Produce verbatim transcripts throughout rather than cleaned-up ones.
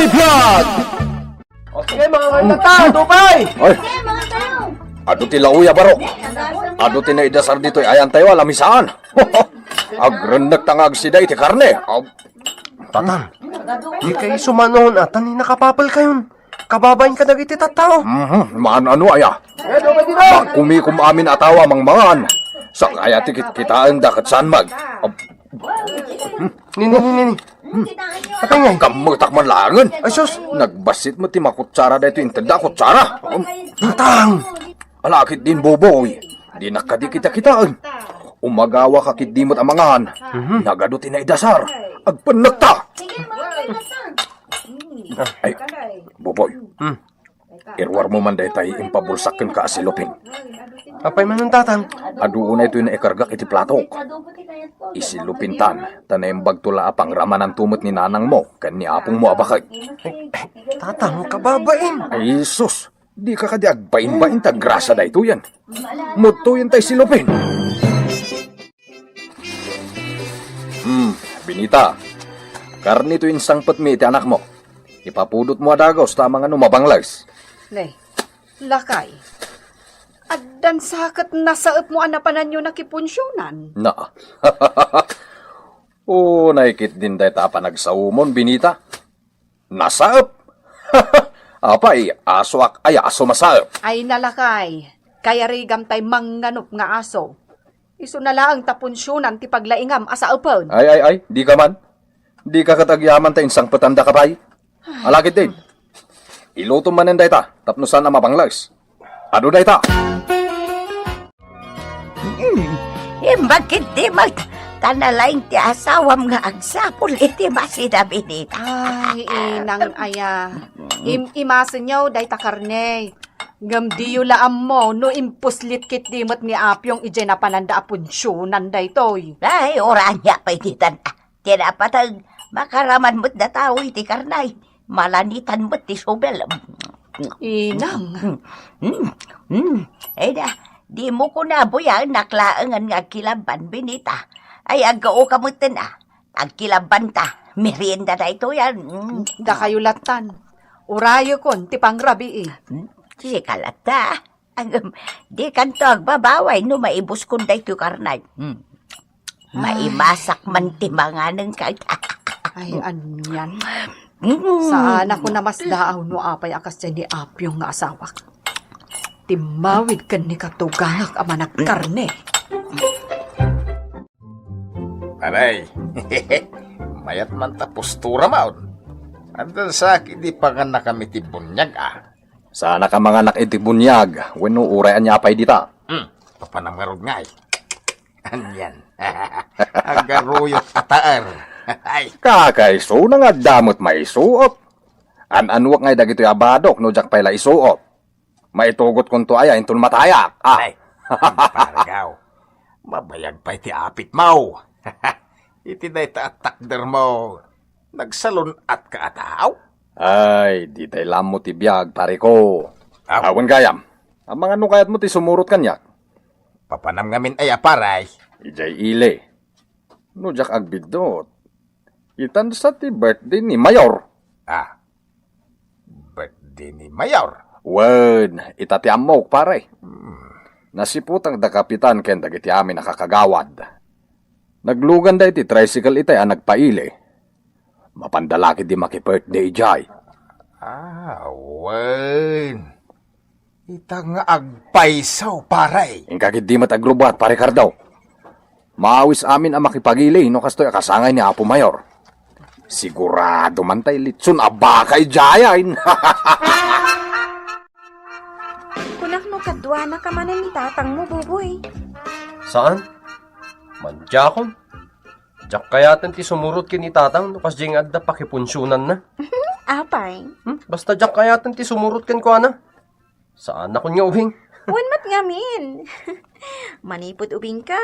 Vlog! O sige, mga kanta, dupay! Ay! Adu ti laoy a baro. Adu ti naidasar ditoy ayantayo a lamisaan. Agrennekta nga agsida iti karne. Aw. Tatang, dikay sumanon a ta ni nakapapelkayon. Kababain kadagiti tattao. Mhm, maan-ano aya? Magkumikom amin a tao a mangmangan. Saan aya ti kitkitaenda ket saan met? Ab- Nini, nini, nini. Apay ngay? Kammetak man laengen. Ay, sus. Nagbassit met ti makutsara daytoy intedda a kutsara. Tatang! Ala, ketdin, Boboy. Dinak kadi kitakitaen. Umagawa ka ketdi met a mangan. Mhm. Nagadu ti naidasar. Agpennekta. Ay, Boboy. Hmm. Iruarmo man daytay impabulsak kenka a silupin. Apay manen, Tatang? Adu unay toy naikargak iti platok. Isilupintan, ta naimbagto la a pangramananto met ni nanangmo ken ni apongmo a baket. Tatang, kababain. Ay, sus! Dika kadi agbainbain ta grasa daytoyen. Mudtoyen tay silupin. Hmm, Binita. Karne toy insangpetmi iti anakmo. Ipapudotmo a dagus ta amangan no mabangles. Ne, lakay. Addan sa ket nasaepmo a napananyo nakipunsionan? Na. O, naikit din dayta a panagsaomon, Binita. Nasaep? Apay, asoak aya a sumasaep? Ay, nalakay. Kayarigam tay mangnganup nga aso. Isuna laeng ta punsionan ti paglaingam a saepen. Ay, ay, ay, dika man. Dika ket agyaman ta insangpetandaka pay. Alagidin. Ilutom manen dayta, tapno saan a mabangles. Adu dayta. Hmm, imbag ketdi met, ta nalaing ti asawam nga agsapul iti masida, Binita. Ay, inang aya. Im-, imasenyo dayta karne. Ngem diyo la ammo no impuslit ketdi met ni Apyong idiay napananda a punsionan daytoy. Ay, uray ania pay ditan. Ti napateg, makaraman met dataw iti karne. Malanitan met ti subel. Inang. Hmm, hmm. Ay da, dimo kuna buyaennak laengen nga agkilabban, Binita. Ay, aggaoka metten a. Agkilabban ta. Merienda daytoy a. Hmm. Dakayo lattan. Urayekon ti pangrabii. Hmm, sika latta. Agem, dikanto agbabaway no maibuskon daytoy karne. Hmm. Ay. Maimasak man ti manganenka. Ay, anian. Mm. Saan ako namasdaaw no apay a kasdiay ni Apyong nga asawak. Timmawid ken ni katugangak a managkarne. Aray, mayat man ta postura maon. Adda sa ket di pangannakami ti buniag a. Saan a kamanganak iti buniag, wenno uray ania pay dita? Hmm, papanam ngarud ngay. Anian. Agaruyot a taer. Ay. Kakaisuna nga adda met maisuot. An-anuak ngay dagitoy a badok no diak pay la isuot. Maitugotkonto aya inton matayak. Ah. Ay, pargaw. Mabayag pay ti apitmo. Iti dayta a takdermo, nagsalun-atka a tao? Ay, ditay la ammo ti biag, pare ko. Aw. Awan gayam. Amangan no kayatmo ti sumurot kaniak. Papanam ngamin aya, pare? Idiay ili. No diak agbiddut, itan sa ti birthday ni Mayor. Ah, birthday ni Mayor? Wen, ita ti ammok, pare. Hmm. Nasiputak da Kapitan ken dagiti amin a kakagawad. Nagluganda iti tricycle itay a nagpaili. Mapanda la ketdi maki-birthday idiay. Ah, wen. Ita nga agpayso, pare. Inka ketdi met agrubbuat, pare Cardo. Maawis amin a makipagili no kastoy a kasangay ni Apo Mayor. Sigurado man tay litson a baka idiay. Kunak no kaduanaka manen ni tatangmo, Buboy. Saan? Madiakon. Diak kayaten ti sumurot ken ni tatang no kasdiay nga adda pakipunsionanna. Apay? Hmm? Basta diak kayaten ti sumurot kenkuana. Saanakon nga ubing. Wen met ngamin. Manipud ubingka,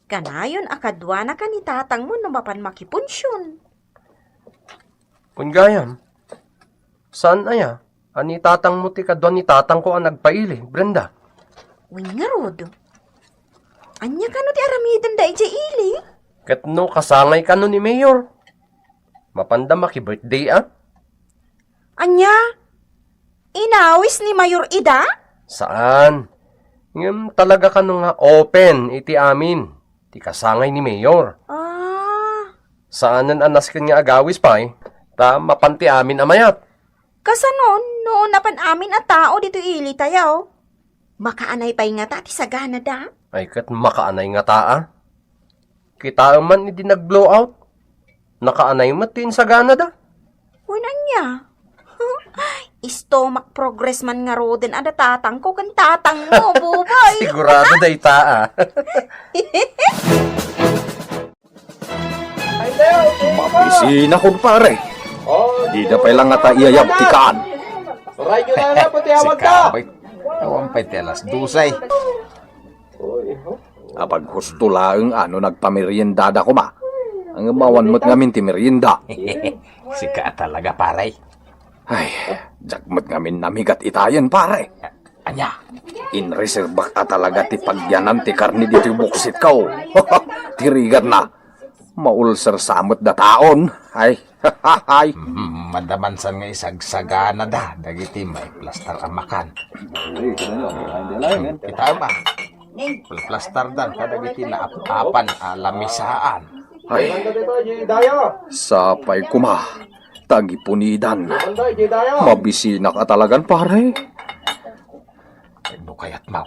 kanayon a kaduanaka ni tatangmo no mapan makipunsion. Wen gayam, saan aya a ni tatangmo ti kadua ni tatangko a nagpaili, Brenda? Wen ngarud, ania kano ti aramidenda idiay ili? Ket no kasangay kano ni Mayor? Mapanda maki-birthday a? Ania? Inawis ni Mayor ida? Saan. Ngem talaga kano nga open iti amin ti kasangay ni Mayor. Ah. Saanen a nasken nga agawis pay, ta mapan ti amin a mayat. Kasano no napan amin a tao ditoy ili tayo? Makaanay pay ngata ti saganada? Ay, ket makaanay ngata, a? Kitaem man idi nag-blowout. Nakaanay met ti insaganada. Wen ania? Stomach progress man ngaruden a da tatangko ken tatangmo, bubay. Sigurado dayta, a. Mabisina, kumpare. Dida pay lang ngata iyayab ti kaan. Radyo na na, pati awag ka. Sika, bay. Awan pay ti alas dose. Uy, ho. Apaghusto laeng a no nagpameriendada koma. Ngem awan met ngamin ti merienda. Sika talaga, pare. Ay, diak met ngamin namigat itayen, pare. Ania? Inreserbak a talaga ti pagyanan ti karne ditoy buksitko. Ti rigatna, maulser sa met dataon. Ay, ay. Hmm, madamansan nga isagsaganada dagiti maiplastar a makan. Kita ba? Plastardan kadagiti naap-apan a lamisaan. Ay, sapay koma ta agipunidan. Mabisinak a talagan, pare. No kayat mo,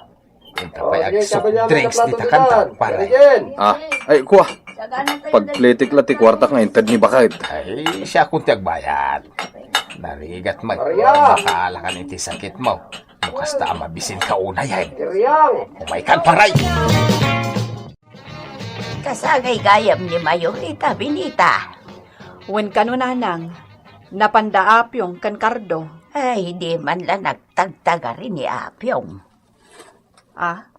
inta pay ag soft drinks dita kanta, pare. Ah, ay, kua. Pagpletek la ti kuartak nga inted ni baket. Ay, siakon ti agbayad. Narigat met, makaalakan iti sakit mo. No kasta a mabisin ka unay, ay. Umaykan, pare! Kasangay gayam ni Mayor ita, Benita. Wen kano, nanang, napanda Apyong ken Cardo. Ay, di man la nagtagtagari ni Apyong. Ah?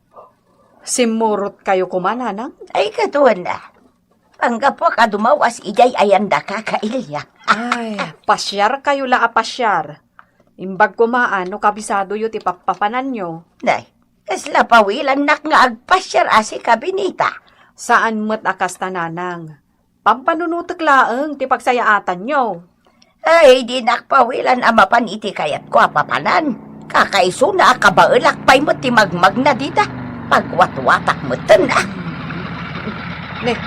Simmurot kayo koma, nanang? Ay, kaduan na. Panggapuak a dumawas idiay ayanda kakailiak. Ay, pasiar kayo la a pasiar. Imbag koma a no kabisadoyo ti pappapananyo. Nay, kasla pawilannak nga agpasiar a sika, Benita. Saan met a kasta, nanang. Pampanunotek laeng ti pagsayaatanyo. Ay, dinak pawilan a mapan iti kayatko a papanan. Kakaisuna a kabaelak pay met ti magmagna dita. Pagwatwatak metten, a. Ne,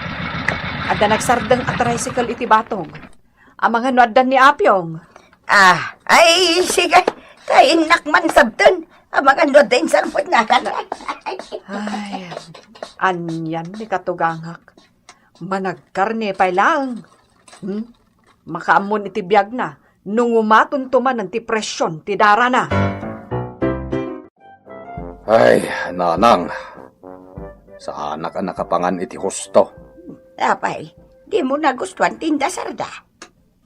adda nagsardeng a tricycle iti batog. Amangan no addan ni Apyong. Ah, ay, sige. Ta innak man sabten. Amangan no adda insangpet nga akana. Ay, anian ni katugangak. Managkarne pay laeng. Hmm? Makaammon iti biagna, no ngumatonto manen ti presion ti darana. Ay, nanang, saanak a nakapangan iti husto. Apay, dimo nagustuan ti indasarda?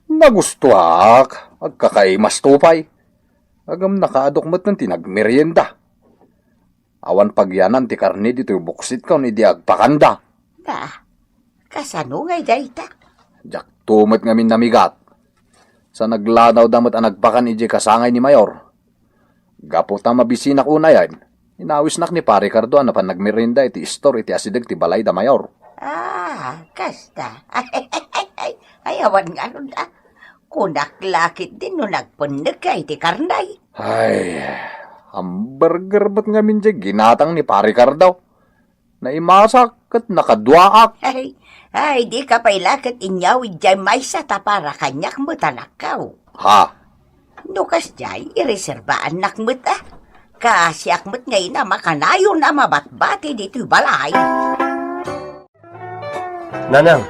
Nagustuak, agkakaimasto pay. Ngem nakaadok metten ti nagmerienda. Awan pagyanan ti karne ditoy buksit ken idi agpakanda. Na, kasano ngay dayta? Diakto met ngamin namigat. Sa naglanawda met a nagpakan idiay kasangay ni Mayor. Gapu ta mabisinak unayen, inawisnak ni Pare Cardo a napan nagmerienda iti istor iti asideg ti balay da Mayor. Ah, kasta. Ay, awan ngarud, a. Kunak la ketdin no nagpenneg ka iti karne. Ay, hamburger met ngamin diay ginatang ni Pare Cardo. Naimasak ket nakaduaak. Ay, ay, dika pay la ket inyawid diay maysa ta para kaniak met a nakkaw. Ha? No kasdiay, ireserbaannak met, a. Kaasiak met ngay a makanayon a mabatbati ditoy balay. Nanang,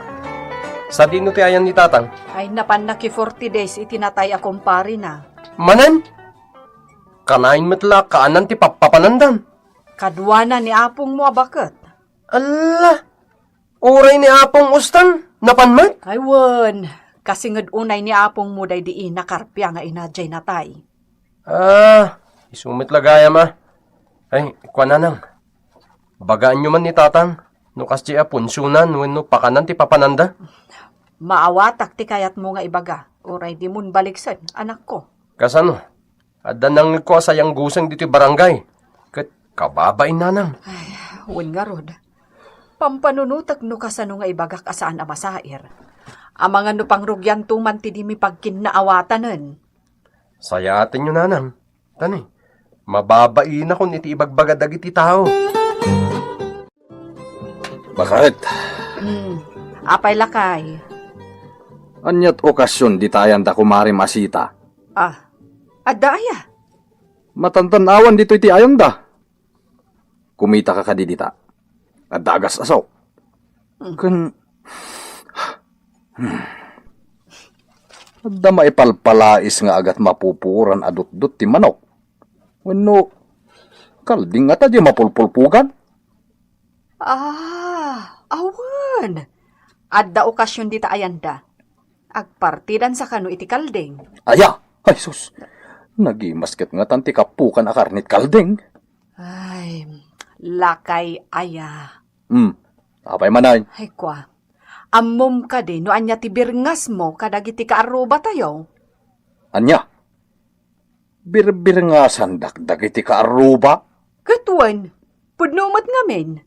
sadino ti ayan ni Tatang? Ay, napanna ki forty days iti natay a kumparina. Manen? Kanayon met la kaanan ti pappapanandan. Kaduana ni apongmo a baket. Alla, uray ni apong ustan, napan met? Ay, wen, kasinged unay ni apongmo daydi ina Carpia nga ina diay natay. Ah, isu met la gayam, a. Ay, kua, Nanang. Bagaanyo man ni Tatang, no kasdiay a punsionan wenno pakanan ti papananda. Maawatak ti kayatmo nga ibaga, uray dimon baliksen, anakko. Kasano? Adda nangngegko a sayangguseng ditoy barangay, ket kababain, Nanang. Ay, wen ngarud. Pampanunotek no kasano nga ibagak a saan a masair. Amangan no pangrugianto man ti di mi pagkinnaawatanen. Sayatenyo, nanang. Tani, mababainakon iti ibagbaga dagiti tao. Bakit? Hmm. Apay, lakay? Ania't okasyon dita ayanda, Kumare Masita? Ah, adda aya? Matantan-awan ditoy ti ayanda. Kumitaka kadi dita? Adda agas-aso. Hmm. Ken, hmm. Adda maipalpalais nga agat mapupuoran a dutdot ti manok. Wenno, kalding ngata diay mapulpulpogan? Ah, awan. Adda okasyon dita ayanda. Agpartidansa kano iti kalding. Aya! Ay, sus! Nagimas ket ngatan ti kapukan a karne ti kalding. Ay, lakay aya. Hmm. Apay manen? Ay, kua. Ammom kadi no ania ti birngasmo kadagiti kaarrubatayo? Ania? Birbirngasandak dagiti kaarruba? Ket wen, pudno met ngamin.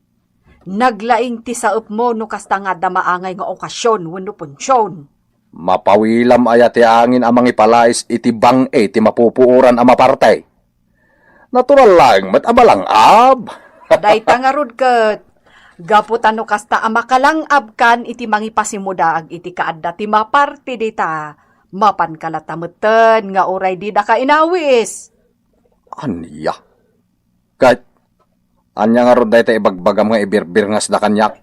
Naglaing ti saepmo no kasta nga adda maangay nga okasyon wenno punsion. Mapawilam aya ti angin a mangipalais iti bang-i ti mapupuoran a maparte? Natural laeng met a malangab. Dayta ngarud ket, gapu ta no kasta a makalangabkan iti mangipasimudaag iti kaadda ti maparte dita, mapanka latta metten nga uray didaka inawis. Ania? Ket, ania ngarud dayta ibagbagam nga ibirbirngasda kaniak?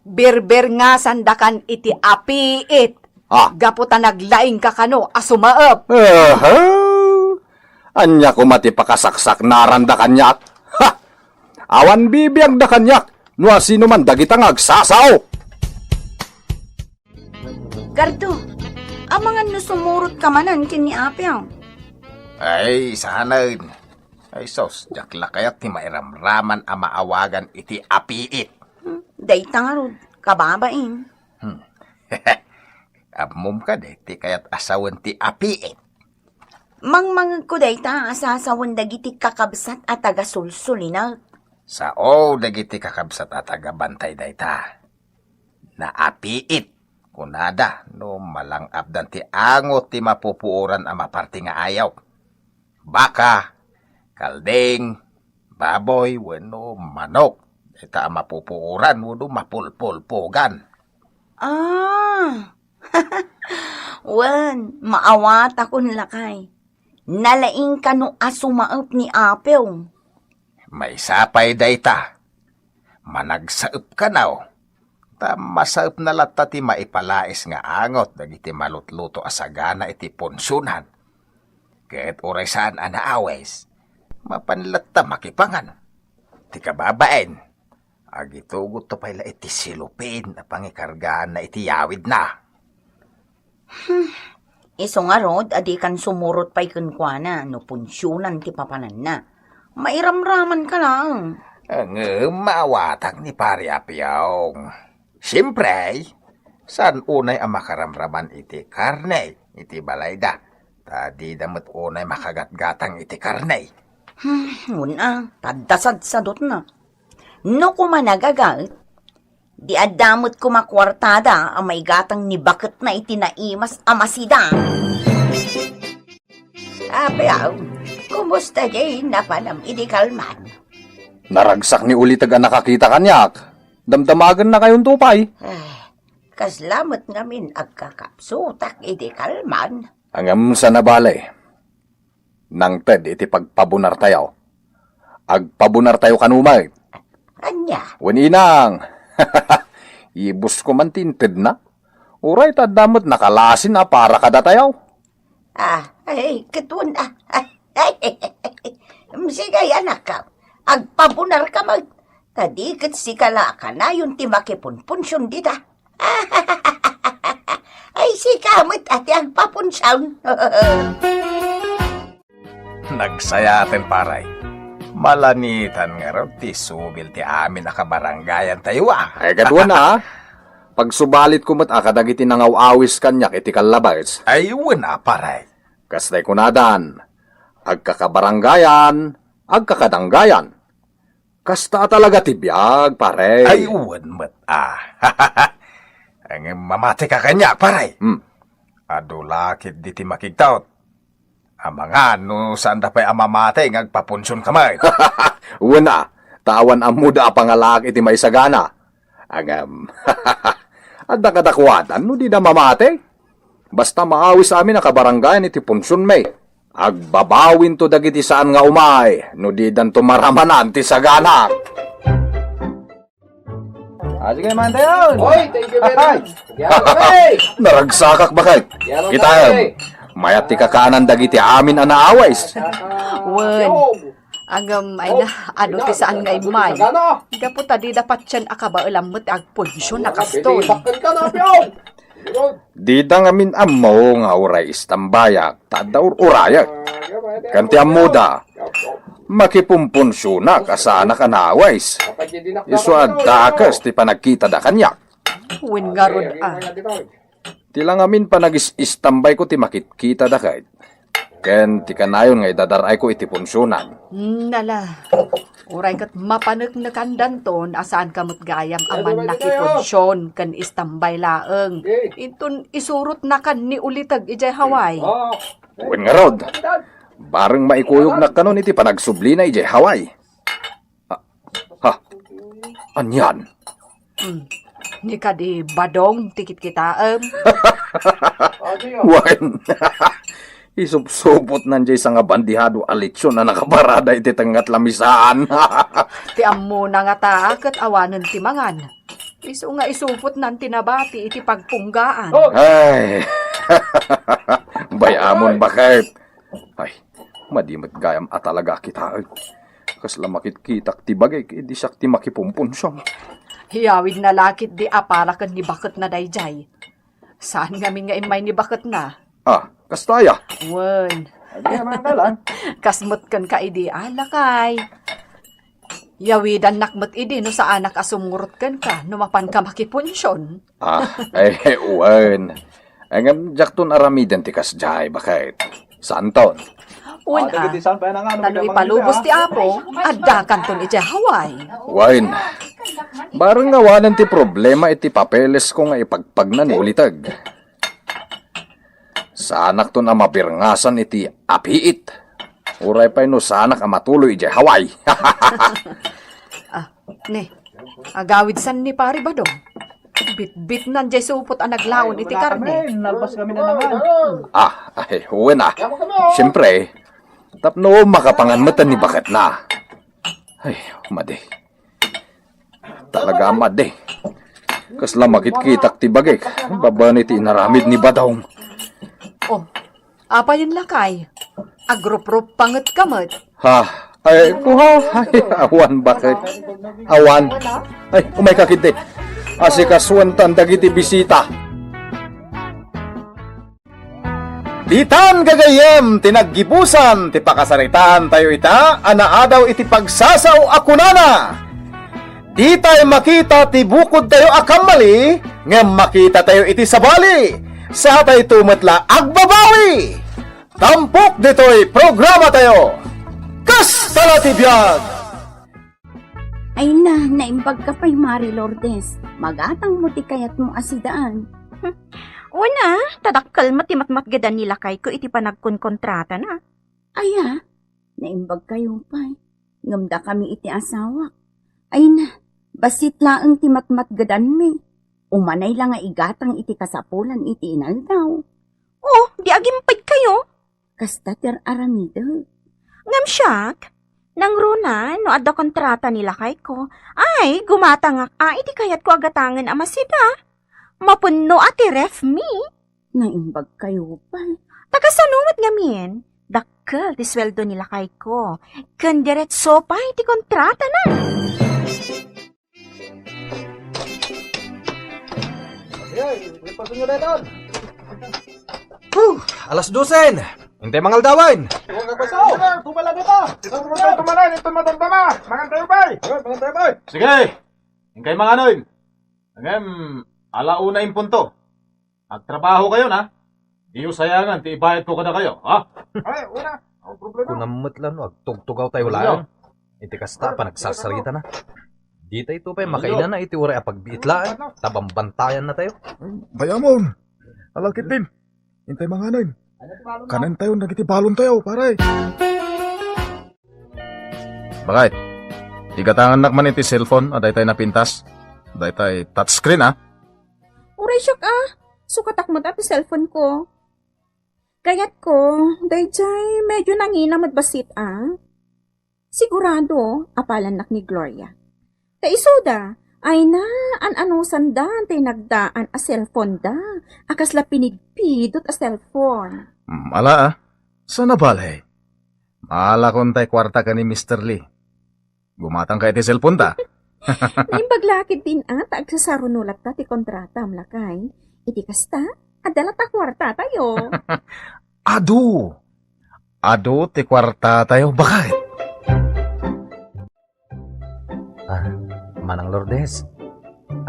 Birbirngasandakan iti apiit. Ah. Gapu ta naglaingka kano a sumaep. Aha! Ania koma ti pakasaksaknaranda kaniak? Ha! Awan bibiagda kaniak no asino man dagita nga agsasao. Gardo, amangan no sumurotka manen ken ni Apio. Ay, saanen. Ay, sus, diak la kayat ti mairamraman a maawagan iti apiit. Hmm, dayta ngarud, kababain. Hmm. Ammom kadi ti kayat a sawen ti apiit? Mangmangegko dayta a sasawen dagiti kakabsat a tagasulsulinek. Sao dagiti kakabsat a tagabantay dayta. Naapiit, kunada, no malangabdan ti angot ti mapupuoran a maparte nga ayawko. Baka, kalding, baboy, wenno manok. Dayta a mapupuoran wenno mapulpulpogan. Ah! Wen, maawatakon lakay. Nalaing kano a sumaep ni Apio. Maysa pay dayta. Managsaep kano. Ta masaepna latta ti maipalais nga angot dagiti malutluto a sagana iti punsionan. Ket uray saan a naawis, mapan latta makipangan. Ti kababain, agitugotto pay la iti silupin a pangikargaanna iti yawidna. Hmm. Isu ngarud a dikan sumurot pay kenkuana no punsionan ti papananna. Mairamramanka laeng. Ngem maawatak ni Pari Apiong. Siempre, saan unay a makaramraman iti karne iti balayda, ta dida met unay makagatgatang iti karne. Hmm, una, tadda sadsadutna. No koma nagagat, di adda met koma kuartada a maigatang ni baketna iti naimas a masida. Apiaw, kumusta diay napanam idi kalman? Naragsak ni Uliteg a nakakita kaniak. Damdamagenna kayonto pay. Ay, kasla met ngamin agkakapsutak idi kalman. Ngem saan a bale. Nangted iti pagpabunartayo. Agpabunartayo kano met. Ania? Wen inang. Ibusko man ti intedna. Uray ta adda met nakalasin a para kadatayo. Ah, ay, ket wen, ah, ay, ay, ay, ay, ay. Sige, anak, agpabunarka met. Ta di ket sika la a kanayon ti makipunpunsion dita. Ay, sika met a ti agpapunsion. Nagsayaten, pare. Malanitan ngarud ti subil ti amin a kabarangayantayo, a. Ay, ket wen, a. Pagsubalitko met a kadagiti nangaw-awis kaniak iti kallabes. Ay, wen, a, pare. Kasta ti kunadan, agkakabarangayan, agkakadanggayan. Kasta a talaga ti biag, pare. Ay, wen met, a. Ngem mamatika kaniak, pare. Hmm. Adu la ketdi ti makigtaud. Amangan no saanda pay a mamati nga agpapunsionka met. Wen a, ta awan ammoda a pangalaak iti maisagana. Ngem, adda kadakuada no dida mamati? Basta maawis amin a kabarangayan iti punsionmi. Agbabawinto dagiti saan nga umay no didanto maramanan ti sagana. Ah, sige, mantayon. Oy, thank you very much. Ay! Naragsakak, bakit? Kitaem, mayat ti kakaanan dagiti amin a naawis. Wen. Ngem, ay na, adu ti saan nga immay. Gapu ta dida patien a kabaelam met ti agpunsion a kastoy. Dida ngamin ammo nga uray istambayak, ta adda ur-urayak. Ken ti ammoda, makipumpunsionak a saanak a naawis. Isu a dakes ti panagkitada kaniak. Wen ngarud a. Ti la ngamin panagis-istambayko ti makitkitada ket. Ken ti kanayon nga idadar-ayko iti punsionan. Nala, uray ket mapaneknekandanton a saanka met gayam a mannakipunsion ken istambay laeng. Inton isurotnakan ni Uliteg idiay Hawaii. Wen ngarud, bareng maikuyognak kanon iti panagsublina idiay Hawaii. Ah, ha? Anian? Hmm. Ni kadi Badong ti kitkitaem. Wen, isupsupotnan diay sangabandihado a litson a nakaparada iti tengnga ti lamisaan. Ti ammona ngata ket awanen ti mangan. Isu nga isupotnan ti nabati iti pagpunggaan. Ay. Bay-amon, bakit? Ay, madi met gayam a talaga a kitaek. Kasla makitkitak ti bagik idi siak ti makipumpunsion. Iyawidna la ketdi a para ken ni baketna daydiay. Saan ngamin nga immay ni baketna? Ah, kasta aya? Wen. Adi, amangan ka lang. Kas met kenka idi, a, lakay. Yawidannak met idi no saanak a sumngurot kenka no mapanka makipunsion. Ah, eh, wen. Ngem diakton aramiden ti kasdiay, baket. Saanton? Wen, ah, ta no ipalubos ti Apo, addakanton idiay Hawaii. Wen. Bareng awanen ti problema iti papelesko nga ipagpagna ni Uliteg. Saanakton a mabirngasan iti apiit. Uray pay no saanak a matuloy idiay Hawaii. Ah, ne. Agawidsan ni Pari Badong. Bitbitnan diay supot a naglaon iti karne. Nalpas kami na naman. Ah, ay, wen a. Siyempre, tapno makapangan met ni baketna. Ay, madi. Talaga a madi. Kasla makitkitak ti bagik. Babaen iti inaramid ni Badong. Oh, apayen lakay? Agruprup panget ka met. Ha? Ay, kuha. Ay, awan, baket. Awan. Ay, umayka ketdi. Asikasuentan dagiti bisita. Ditan gagayyem ti naggibusan ti pakasaritaantayo ita a naadaw iti pagsasao a kunana, "Ditay makita ti bukodtayo a kammali, ngem makitatayo iti sabali. Satayto met la agbabawi." Tampok ditoy programatayo. Kasta la ti biag! Ay na, naimbag ka pay, Mari Lourdes. Magatang mo ti kayatmo a sidaan. Wen a, ta dakkel met ti matmatgedan ni lakayko iti panagkonkontratana. Aya, naimbag kayo pay. Ngem dakami iti asawak. Ay na, bassit laeng ti matmatgedanmi. Umanay la nga igatang iti kasapulan iti inaldaw. Oh, di agimped kayo? Kasta ti ar-aramidek. Ngem siak, nangruna no adda kontrata ni lakayko, ay, gumatangak a iti kayatko a gatangen a masida. Mapunno a ti ref mi. Naimbag kayo pay. Ta kasano met ngamin, dakkel ti sueldo ni lakayko, ken diretso pay ti kontratana. Huh, alas dosen. Intay mangaldawan. Tumala dito. Ito, tumala, ito, madamdama. Mangan tayo, bay. Mangan tayo, bay. Sige. Intay manganon. Ngem, ala una in punto. Agtrabaho kayo na. Diyo sayangan ti ibayad ko kada kayo, ha? Ay, wala. Ang problema. Kunam met la no agtugtugaw tayo laeng. Iti kasta, panagsasarita na. Di tayo ito pa'y makainana iti uray a pagbiit laeng. Tabambantayan na tayo. Bayamon. Alakit din. Intay manganon. Kanen tayo, dagiti balon tayo, pare. Bakit? Igatangannak man iti cellphone a daytay napintas? Daytay touchscreen, ah. Uray siak, ah. Sukatak met ti cellphone ko. Kayatko, dayjay medyo nangina met bassit, ah. Sigurado, apalannak ni Gloria. Ta isuda, ay na, an-anusanda ti nagdaan a cellphone da, a kasla pinigpidot a cellphone. Hmm, ala, ah. Sana bale. Maalakon tay kuarta ken ni Mister Lee. Gumatang ka iti cellphone ta. Naimbag la ketdin a ta agsasaruno latta ti kontratam, lakay. Iti kasta, adda latta kuarta tayo. Adu! Adu ti kuarta tayo, bakit? Ah, Manang Lourdes,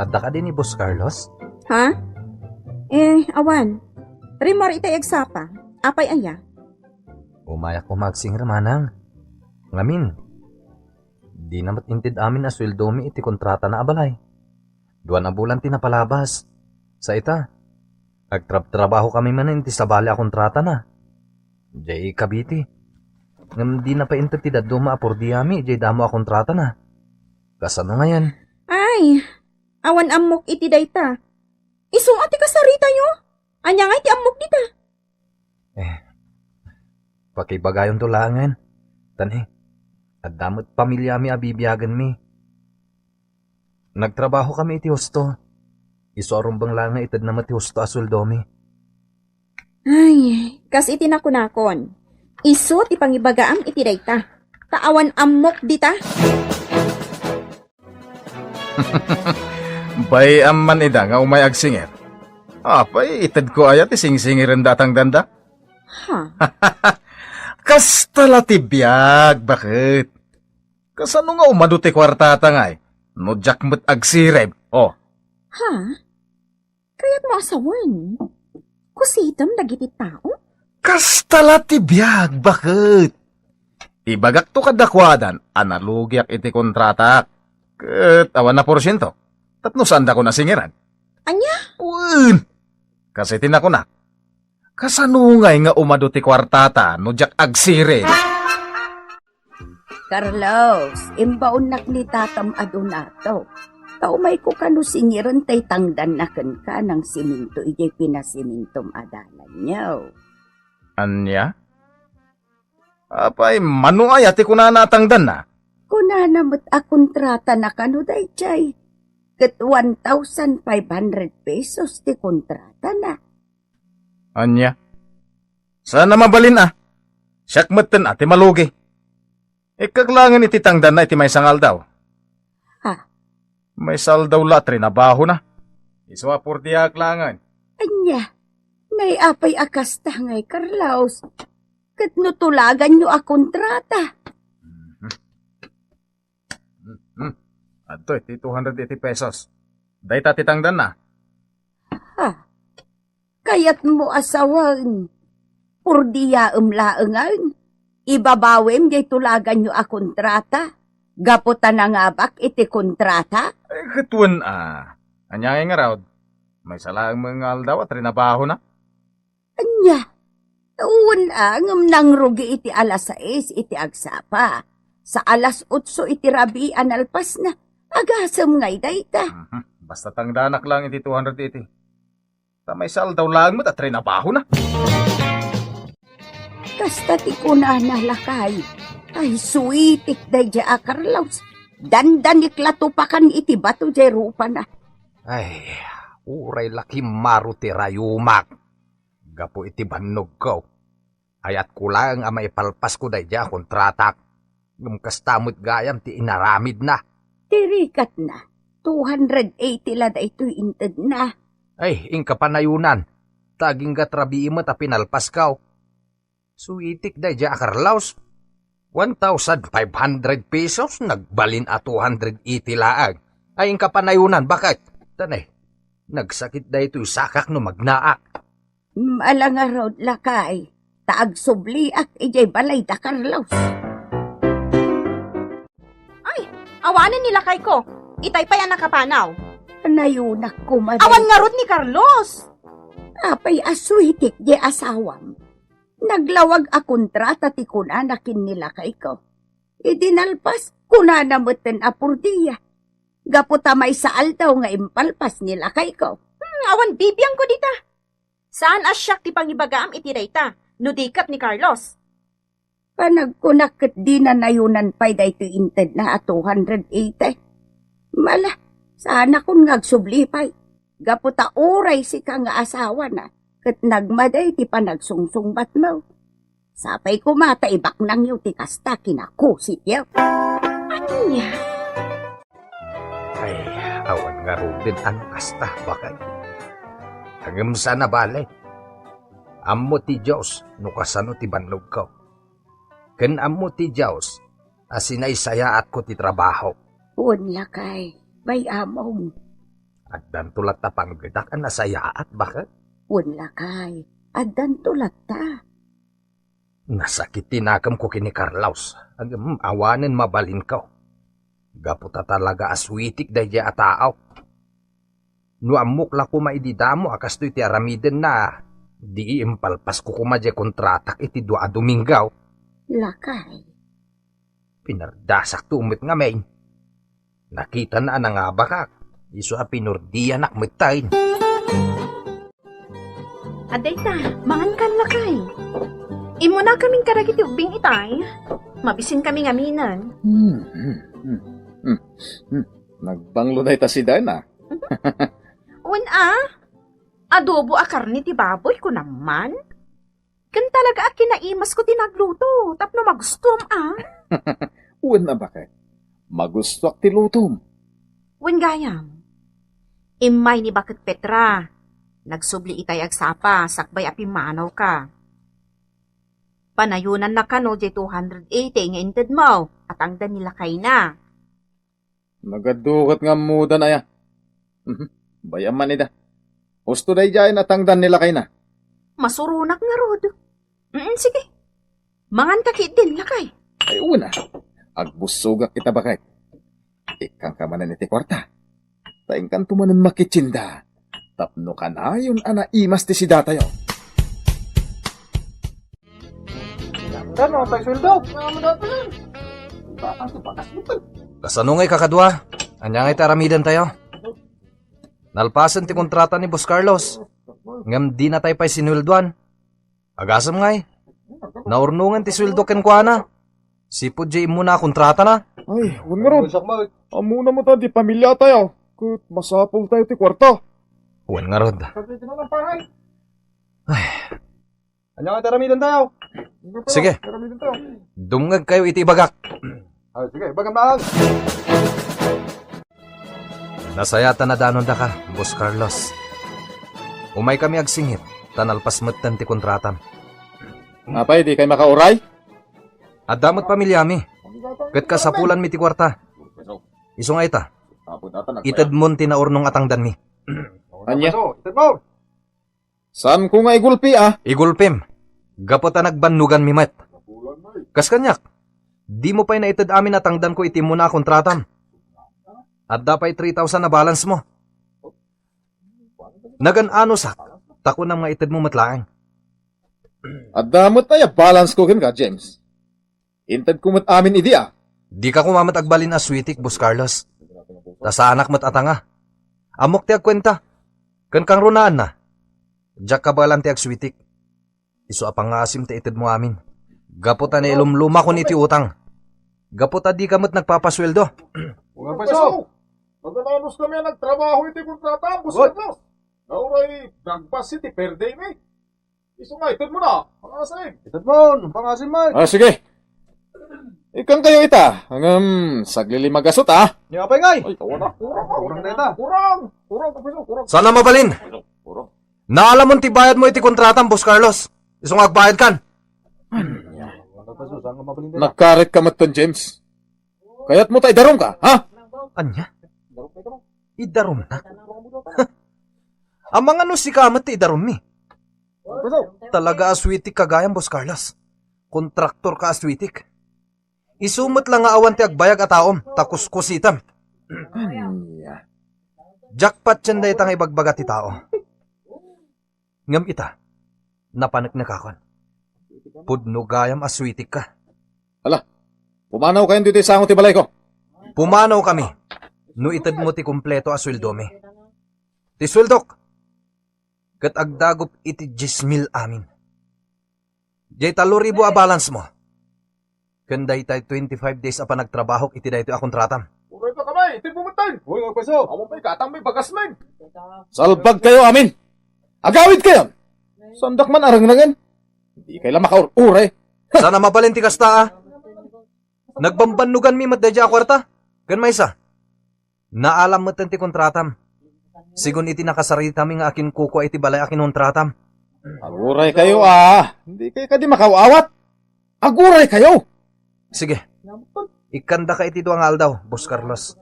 adda kadi ni Boss Carlos? Ha? Eh, awan. Rimmuar itay agsapa. Apay aya? Umayak koma agsingir, manang. Ngamin, dina met inted amin a sueldomi iti kontratana a balay. Duan a bulan ti napalabas. Sa ita, agtrabtrabaho kami manen iti sabali a kontratana. Jay Cavite. Ngem dina pay inted ti dadduma a purdiami jay damo a kontratana. Kasano ngayen? Ay, awan ammok iti dayta. Isu a ti kasaritayo? Ania ngay ti ammok dita? Eh, pakibagayonto laengen. Tan, eh, adda met pamiliami a bibiagenmi. Nagtrabaho kami iti husto. Isu a rumbeng laeng nga itedna met ti husto a sueldomi. Ay, kas iti nakunakon, isu ti pangibagaam iti dayta. Ta awan ammok dita. Bay-am man ida nga umay agsingir. Apay, itedko aya ti singsingirenda a tangdanda? Ha? Kasta la ti biag, baket. Kasano nga umadu ti kuartata ngay? No diak met agsirib, oh. Ha? Kayatmo a sawen? Kusitem dagiti tao? Kasta la ti biag, baket. Ibagakto kadakuadan a nalugiak iti kontratak. Ket awan a porsiento. Tapno saandakon a singiran. Ania? Wen! Kas iti nakunak. Kasano ngay nga umadu ti kuartata no diak agsirib? Carlos, imbaonnak ni tatam a donato. Ta umayko kano singiren tay tangdanna kenka nangsiminto idiay pinasimintom a dalanyo. Ania? Apay, mano aya ti kunana a tangdanna? Kunana met a kontratana kano daydiay. Ket one thousand five hundred pesos ti kontratana. Ania? Saan a mabalin a? Siak metten a ti malugi. Ikkak laengen iti tangdanna iti maysa nga aldaw. Ha? Maysa aldaw la a trinabahona. Isu a purdiak laengen. Ania? Nay apay a kasta ngay, Carlos? Ket no tulaganyo a kontrata? Mhm. Hmm, hmm. Adtoy ti two hundred eighty pesos. Dayta ti tangdanna. Ha? Kayatmo a sawen? Purdiaem laengen? Ibabawem jay tulaganyo a kontrata? Gapu ta nangabak iti kontrata? Eh, ket wen a. Ania ngay ngarud? Maysa laeng met nga aldaw a trinabahona. Ania? Wen a, ngem nangrugi iti alas sais iti agsapa. Sa alas otso iti rabii a nalpasna. Agasem ngay dayta. Mhm. Basta tangdanak laeng iti two hundred eighty. Ta maysa aldaw laeng met a trinabahona. Kasta ti kunana, lakay. Ay, suitik daydiay a Carlos. Dandanik la tupakan iti bato jay rupana. Ay, uray la kimmaro ti rayumak. Gapu iti bannogko, ayatko laeng a maipalpasko daydiay a kontratak. Ngem kasta met gayam ti inaramidna. Ti rikatna, two hundred eighty la daytoy intedna. Ay, inka panayonan. Ta agingga rabii met a pinalpaskaw. Suitik daydiay a Carlos. One thousand five hundred pesos, nagbalin a two hundred eighty laeng. Ay, inka panayonan, baket? Tan, eh, nagsakit daytoy sakak no magnaak. Ala ngarud, lakay, ta agsubliak idiay balay da Carlos. Ay, awanen ni lakayko. Itay pay a nakapanaw. Nayonak koma. Awan ngarud ni Carlos. Apay a suitik diay asawam? Naglawag a kontrata ti kunana ken ni lakayko. Idi nalpas, kunana metten a purdia. Gapu ta maysa aldaw nga impalpas ni lakayko. Hmm, awan bibiangko dita. Saan a siak ti pangibagaam iti dayta, no di ket ni Carlos? Panagkunak ket dina nayonan pay daytoy intedna a two hundred eighty. Mala, saanakon nga agsubli pay. Gapu ta uray sika nga asawana, ket nagmadi ti panagsungsungbatmo. Sapay koma ta ibaknangyo ti kasta ken a kusityo. Ania? Ay, awan ngaruden a no kasta, baket. Ngem saan a bale. Ammo ti Dios no kasano ti bannogko. Ken ammo ti Dios a sinaysayaatko ti trabaho. Wen, lakay, bay-amon. Addanto latta panggedak a nasayaat, baket? Wen, lakay, addanto latta. Nasakit ti nakemko ken ni Carlos, ngem awanen mabalinko. Gapu ta talaga a suitik daydiay a tao. No ammok la koma idi damo a kastoy ti aramidenna, di impalpasko koma diay kontratak iti dua a Domingo. Lakay. Pinardasakto met ngamin. Nakitana a nangabakak, isu a pinurdianak metten. Adda ita, mangan kan, lakay. Immunakamin kadagiti ubbing itay. Mabisin kami ngaminen. Hmm, hmm, hmm, hmm, hmm. Nagbanglo dayta si Dana. Wen a, adobo a karne ti baboy, kunam man. Ken talaga a kinaimasko ti nagluto, tapno magustuam a. Wen a, baket. Magustuak ti lutom. Wen gayam. Immay ni baket Petra. Nagsubli itay agsapa, sakbay a pimmanawka. Panayonanna kano diay two hundred eighty nga intedmo, a tangdan ni lakayna. Nagaduket nga ammodan aya. Mhm. Bay-am man ida. Husto daydiay a tangdan ni lakayna. Masuronak ngarud. Mm, sige. Manganka ketdin, lakay. Ay, wen a. Agbussogak ita, baket. Ikkanka manen iti kuarta. Ta inkanto manen makitsinda. Tapno kanayon a naimas ti sidatayo. Ano, tay sweldo? Kasano ngay, kakadua? Ania ngay ti aramidentayo? Nalpasen ti kontrata ni Boss Carlos. Ngem dinatay pay sinueldoan. Agasem ngay. Naurnongen ti sueldo kenkuana. Sipud diay immuna a kontratana. Ay, wen ngarud. Ammona met a di pamiliatayo. Ket masapultayo ti kuarta. Wen ngarud. Ay. Ania nga ti aramidentayo? Sige. Ti aramidentayo. Dumngegkayo iti ibagak. Ah, sige, ibagam lang. Nasayaat a nadanondaka, Boss Carlos. Umaykami agsingit, ta nalpas metten ti kontratam. Apay, dikay makauray? Adda met pamiliami. Ket kasapulanmi ti kuarta. Isu nga ita, itedmon ti naurnong a tangdanmi. Ania? Itedmo. Saanko nga igulpi a? Igulpim. Gapu ta nagbannoganmi met. Kas kaniak, dimo pay naited amin a tangdanko iti immuna a kontratam. Adda pay three thousand a balance mo. Nagan-anosak, ta kunam nga itedmo met laeng. Adda met aya balance ko kenka, James. Intedko met amin idi a. Dika koma met agbalin a suitik, Boss Carlos. Ta saanak met a tanga. Ammok ti agkuenta. Ken kangrunaanna, diak kabaelan ti agsuitik. Isu a pangngaasim ti itedmo amin. Gapu ta nailumlumakon iti utang. Gapu ta dika met nagpapasueldo. Mga peso! Magananos kami a nagtrabaho iti kontrata, Boss Carlos. Nauray, dagbas iti perde mi. Isu nga, itedmo na. Pangasim. Itedmo, pangasim, Mike. Ah, sige. Ikkankayo ita. Ngem, saglili magasut, ah. Ni apay ngay? Ay, tawa na. Kurang, kurang na ita. Kurang. Kurang, kurang, kurang. Saan a mabalin? Kurang. Naalamon ti bayadmo iti kontratam, Boss Carlos. Isu nga agbayadkan. Nagkarit ka met ton, James. Kayatmo ta idarumka, ha? Ania? Idarumnak? Amangan no sika met ti idarummi. Talaga a suitik ka gayam, Boss Carlos. Kontraktor ka a suitik. Isu met la nga awan ti agbayag a taom, ta kuskusitem. Ania? Jackpot yan dayta nga ibagbaga ti tao. Ngem ita, napaneknekakon. Pudno gayam a suitikka. Ala, pumanaw kayon ditoy sango ti balayko. Pumanaw kami no itedmo ti kompleto a sueldomi. Ti sueldok, ket agdagup iti dies mil amin. Diay tallo ribu a balance mo. Ken daytay twenty-five days a panagtrabahok iti daytoy a kontratam. Uray pa kamay, iti bumutay. Hoy, agpayso. Awan pay gatang may bagas men. Salbag kayo amin. Agawid kayo. Sandak man arengnengen. Di kayo la makaur-uray. Sana mabalin ti kasta, a. Nagbambannuganmi met daydiay a kuarta. Ken maysa, naalam metten ti kontratam. Sigun iti nakasaritami nga akinkukua iti balay a kinontratam. Aguray kayo, a. Di kayo kadi makaw-awat. Aguray kayo. Sige. Ikkandaka iti dua nga aldaw, Boss Carlos.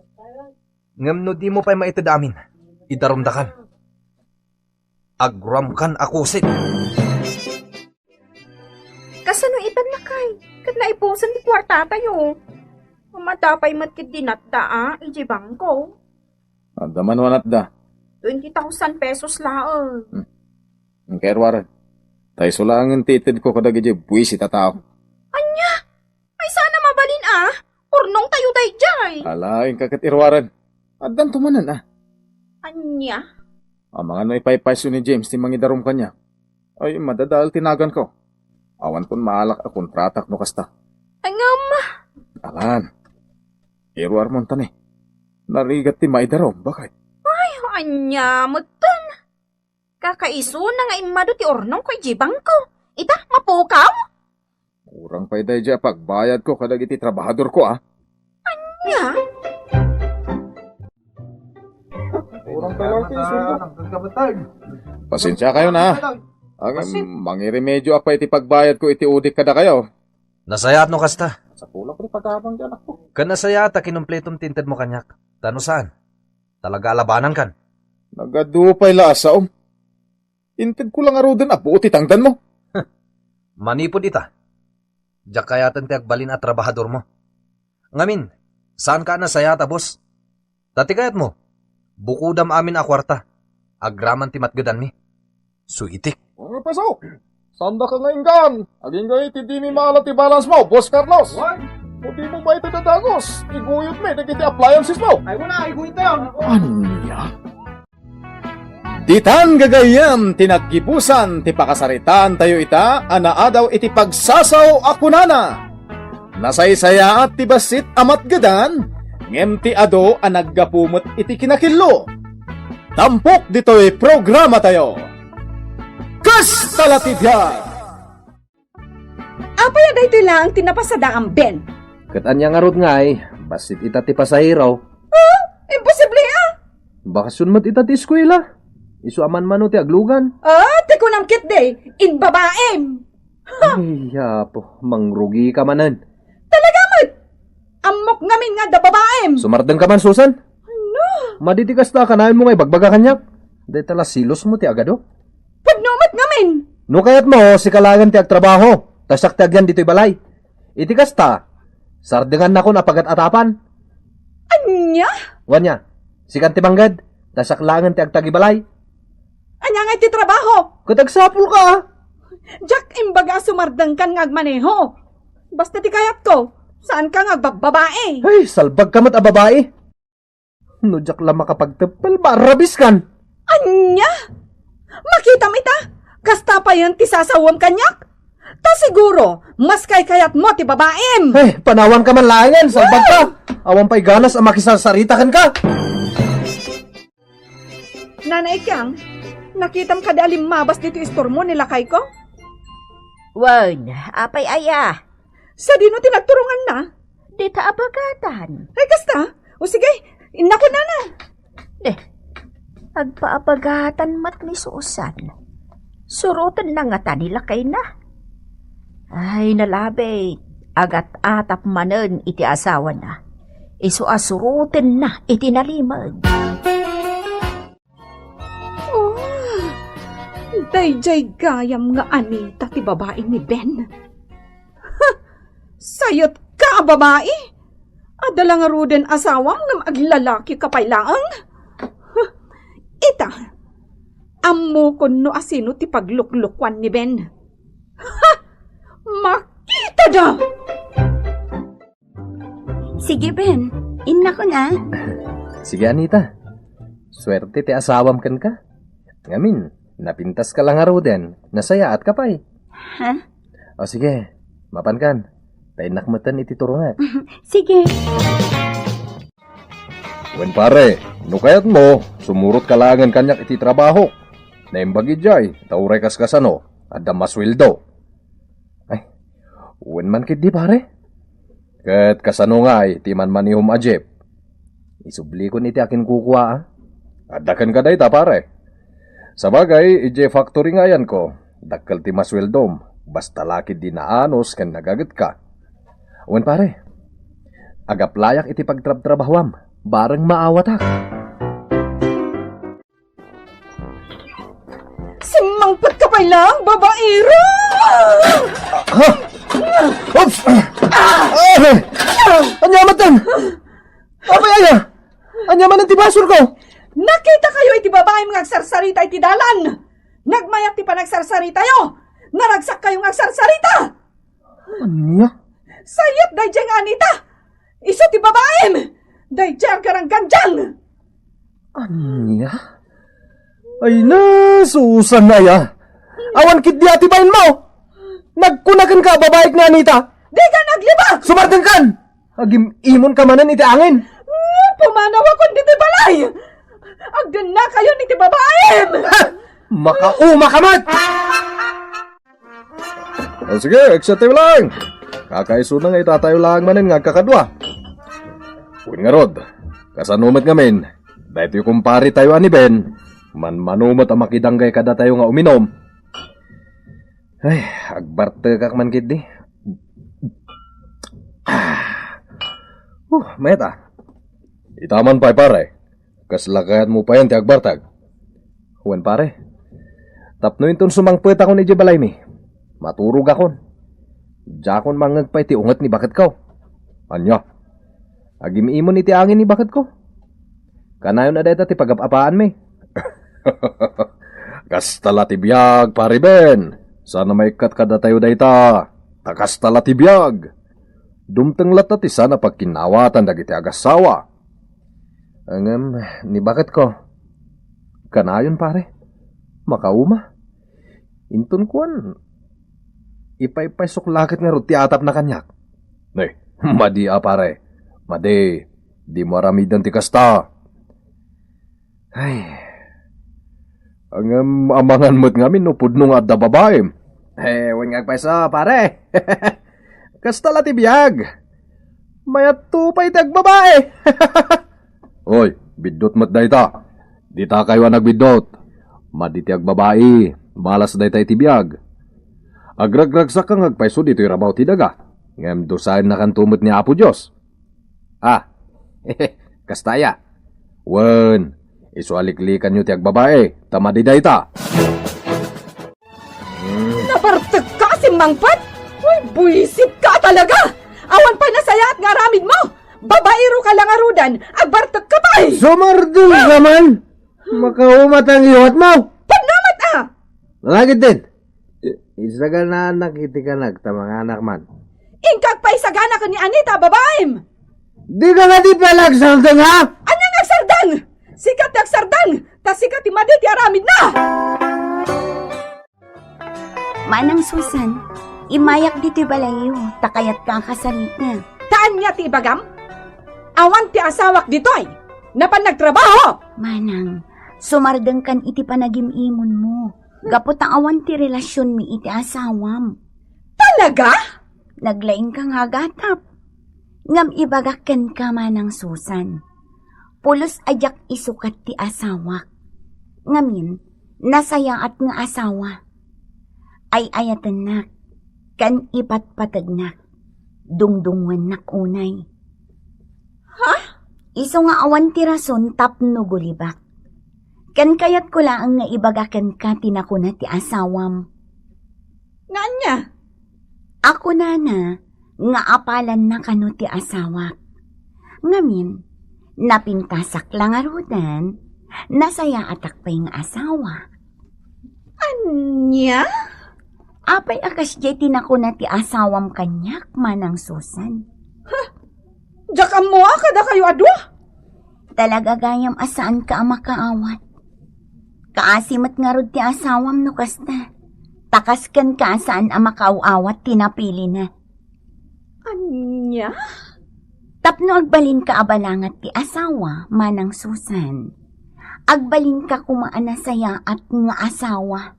Ngem no dimo pay maited amin, idarumdakan. Agroamkan a kusit. Kasano itan, lakay? Ket naipusan ti kuartatayo. Mada pay met ket di natda, a, idiay bangko. Adda man wanatda. Twenty thousand pesos laeng. Hmm. Inkay ruaren. Ta isu laengen ti itedko kadagiti buisit a tao. Ania? Ay, sana mabalin, a. Urnongtayo daydiay. Ala, inka ket iruaren. Addanto manen, a. Ania? Amangan no ipaypayso ni James ti mangidarum kaniak. Ay, madadael ti naganko. Awankon maalak a kontratak no kasta. Ngem? Alan. Iruarmon ta ni. Narigat ti maidarum, bakay. Ay, ania metten? Kakaisuna nga immadu ti urnongko idiay bangko. Ita, mapukaw? Kurang pay daydiay a pagbayadko kadagiti trabahadorko, a. Ania? Kurang pay lang ti isundo. Pasensiakayon, a. Ngem, mangiremedio ak pay iti pagbayadko iti udik kadakayo. Nasayaat no kasta. Sapulak ti pagabang ti anakko. Ken nasayaat a kinumpletom ti intedmo kaniak. Ta no saan, talaga a labanankan. Nagadu pay la a saom. Intedko la ngaruden a buot ti tangdanmo. Manipud ita, diak kayaten ti agbalin a trabahadormo. Ngamin, saanka a nasayaat a boss. Ta ti kayatmo, bukodam amin a kuarta, agraman ti matgedanmi. Suitik. Mga paso, saandaka nga inggaan. Agingga iti dimi maala ti balance mo, Boss Carlos. What? No dimo maited a dagus, iguyodmi dagiti appliances mo. Ay, wala, iguyod tayo. Ania? Ditan gagayyem ti naggibusan ti pakasaritaantayo ita a naadaw iti pagsasao a kunana, nasaysayaat ti bassit a matgedan, ngem ti adu a naggapu met iti kinakillo. Tampok ditoy programatayo. Kasta la ti biag! Apay a daytoy laeng ti napasadaam, Ben? Ket ania ngarud ngay, bassit ita ti pasahero. Ah, imposible, a! Bakasyon met ita ti eskuela. Isu a manmano ti aglugan. Ah, ti kunam ketdi, imbabaim. Ha! Ay, apo, mangrugika manen. Talaga met! Ammok ngamin nga adda babaim. Sumardengka man, Susan. Ano? Madi ti kasta a kanayon mo nga ibagbaga kaniak. Dayta la selos mo ti agadu. Pudno met ngamin. No kayat mo, sika laengen ti agtrabaho, ta siak ti agyan ditoy balay. Iti kasta, sardengannakon a pagat-atapan. Ania? Wen nia, sikan ti mangged, ta siak laengen ti agtagibalay. Ania ngay ti trabaho? Ket agsapulka, a. Diak imbaga a sumardengkan nga agmaneho. Basta ti kayatko, saanka nga agbabbabae. Ay, salbagka met a babae. No diak la makapagteppel, barrabiskan. Ania? Makitam ita? Kasta payen ti sasawem kaniak? Ta siguro, mas kaykayatmo ti babaim. Ay, panawanka man laengen, salbagka. Awan pay ganas a makisarsarita kenka. Nanay Kang, nakitam kadi a limmabas ditoy istormo ni lakayko? Wen, apay aya? Sadino ti nagturonganna? Dita a bagatan. Ay, kasta? O sige, innakon, nana. Ne, agpaabagatan met ni Susan. Surotenna ngata ni lakayna. Ay, nalabit, agat-atap manen iti asawana. Isu a surotenna iti nalimed. Oh, daydiay gayam nga Anita ti babai ni Ben. Ha! Sayotka a babai! Adda la ngaruden asawam ngem aglalakika pay laeng? Huh! Ita, ammokon no asino ti pagluklukuan ni Ben. Ha! Sige, Ben. Innakon, a. Sige, Anita. Suerte ti asawam kenka. Ngamin, napintaska la ngaruden, nasayaatka pay. Ha? O sige, mapankan. Ta innak metten iti turongek. Sige. Wen pare, no kayatmo, sumurotka laengen kaniak iti trabahok. Naimbag idiay, ta uray kaskasano, adda masueldo. Ay, wen man ketdi, pare. Ket kasano ngay ti manmanihom a jeep? Isublikon iti akinkukua, a. Adda kenka dayta, pare. Sabagay, idiay factory nga ayanko, dakkel ti masueldom, basta la ketdi naanus ken nagagetka. Wen pare, agaplayak iti pagtrabtrabahuam, bareng maawatak. Simmangpetka pay laeng, babaero! Ha? Oops! Ah! Ania met? Apay aya? Ania manen ti basolko? Nakitakayo iti babaem nga agsarsarita iti dalan. Nagmayat ti panagsarsaritayo. Naragsakkayo nga agsarsarita. Ania? Sayat daydiay nga Anita. Isu ti babaem. Daydiay agaranggandiang. Ania? Ay na, Susan aya. Awan ketdi a ti bainmo. Nagkuna kenka a babaek ni Anita. Dika naglibak! Sumardengkan! Agim-imonka manen iti angin. Ah, pumanawakon ditoy balay! Agdennakayon iti babaem! Ha! Makaumaka met! O sige, eksatayo lang. Kakaisuna nga itatayo lang manen nga agkakadua. Wen ngarud, kasano met ngamin, daytoy kumparetayo a ni Ben, manmano met a makidanggay kadatayo nga uminom. Ay, agbartekak man ketdi. Ah. Uh, mayat a. Ita man pay, pare. Kasla kayatmo payen ti agbartek? Wen, pare. Tapno inton sumangpetakon idiay balaymi, maturogakon. Diakon mangngeg pay ti unget ni baketko. Ania? Agim-imon iti angin ni baketko. Kanayon a dayta ti pagap-apaanmi. Kasta la ti biag, Pare Ben. Saan a maikkat kadatayo dayta. Ta kasta la ti biag. Dumteng latta ti saan a pagkinnawatan dagiti agassawa. Ngem ni baketko, kanayon, pare. Makauma. Inton kuan, ipaypaysok la ket ngarud ti atapna kaniak. Ne, madi a, pare. Madi, dimo aramiden ti kasta. Ay. Ngem amangan met ngamin no pudno nga adda babaem. Eh, wen nga agpayso, pare. Kasta la ti biag. Mayatto pay ti agbabae. Oy, biddut met dayta. Ditakayo a nagbiddut. Madi ti agbabae, malas dayta iti biag. Agragragsakka nga agpayso ditoy rabaw ti daga. Ngem dusaennakanto met ni Apo Dios. Ah, kasta aya? Wen, isu a liklikanyo ti agbabae, ta madi dayta. Nabartekka a simmangpet? Uy, buisitka talaga! Awan pay nasayaat nga aramidmo! Babaero ka la ngaruden, agbartekka pay! Sumardeng ka man! Makauma ta ang iwat mo! Pagnamat a! Nangagid din! I-, isaganaanak iti kanak ta manganak man. Inkak pay isagana ken ni Anita a babaem! Di ka nga di pala agsardeng, ha? Ania nga agsardeng? Sika ti agsardeng, ta sika ti madi ti aramidna! Manang Susan, imayak ditoy balayyo, ta kayatka a kasarita. Ta ania ti ibagam? Awan ti asawak ditoy. Napan nagtrabaho. Manang, sumardengkan iti panagim-imonmo. Gapu ta awan ti relasionmi iti asawam. Talaga? Naglaingka nga agatap. Ngem ibagak kenka, Manang Susan. Pulos a diak isukat ti asawak. Ngamin, nasayaat nga asawa. Ay-ayatennak, ken ipatpategnak. Dungdungngoennak unay. Ha? Isu nga awan ti rason tapno gulibak. Ken kayatko laeng nga ibaga kenka ti nakuna ti asawam. Nga ania? A kunana nga apalanna kano ti asawak. Ngamin, napintasak la ngaruden, nasayaatak pay nga asawa. Ania? Apay a kasdiay ti nakuna ti asawam kaniak, Manang Susan? Huh! Diak ammo a kadakayo a dua. Talaga gayam a saanka a makaawat. Kaasi met ngarud ti asawam no kasta. Ta kas kenka a saan a makaaw-awat ti napilina. Ania? Tapno agbalinka a balangat ti asawa, Manang Susan. Agbalinka koma a nasayaat nga asawa.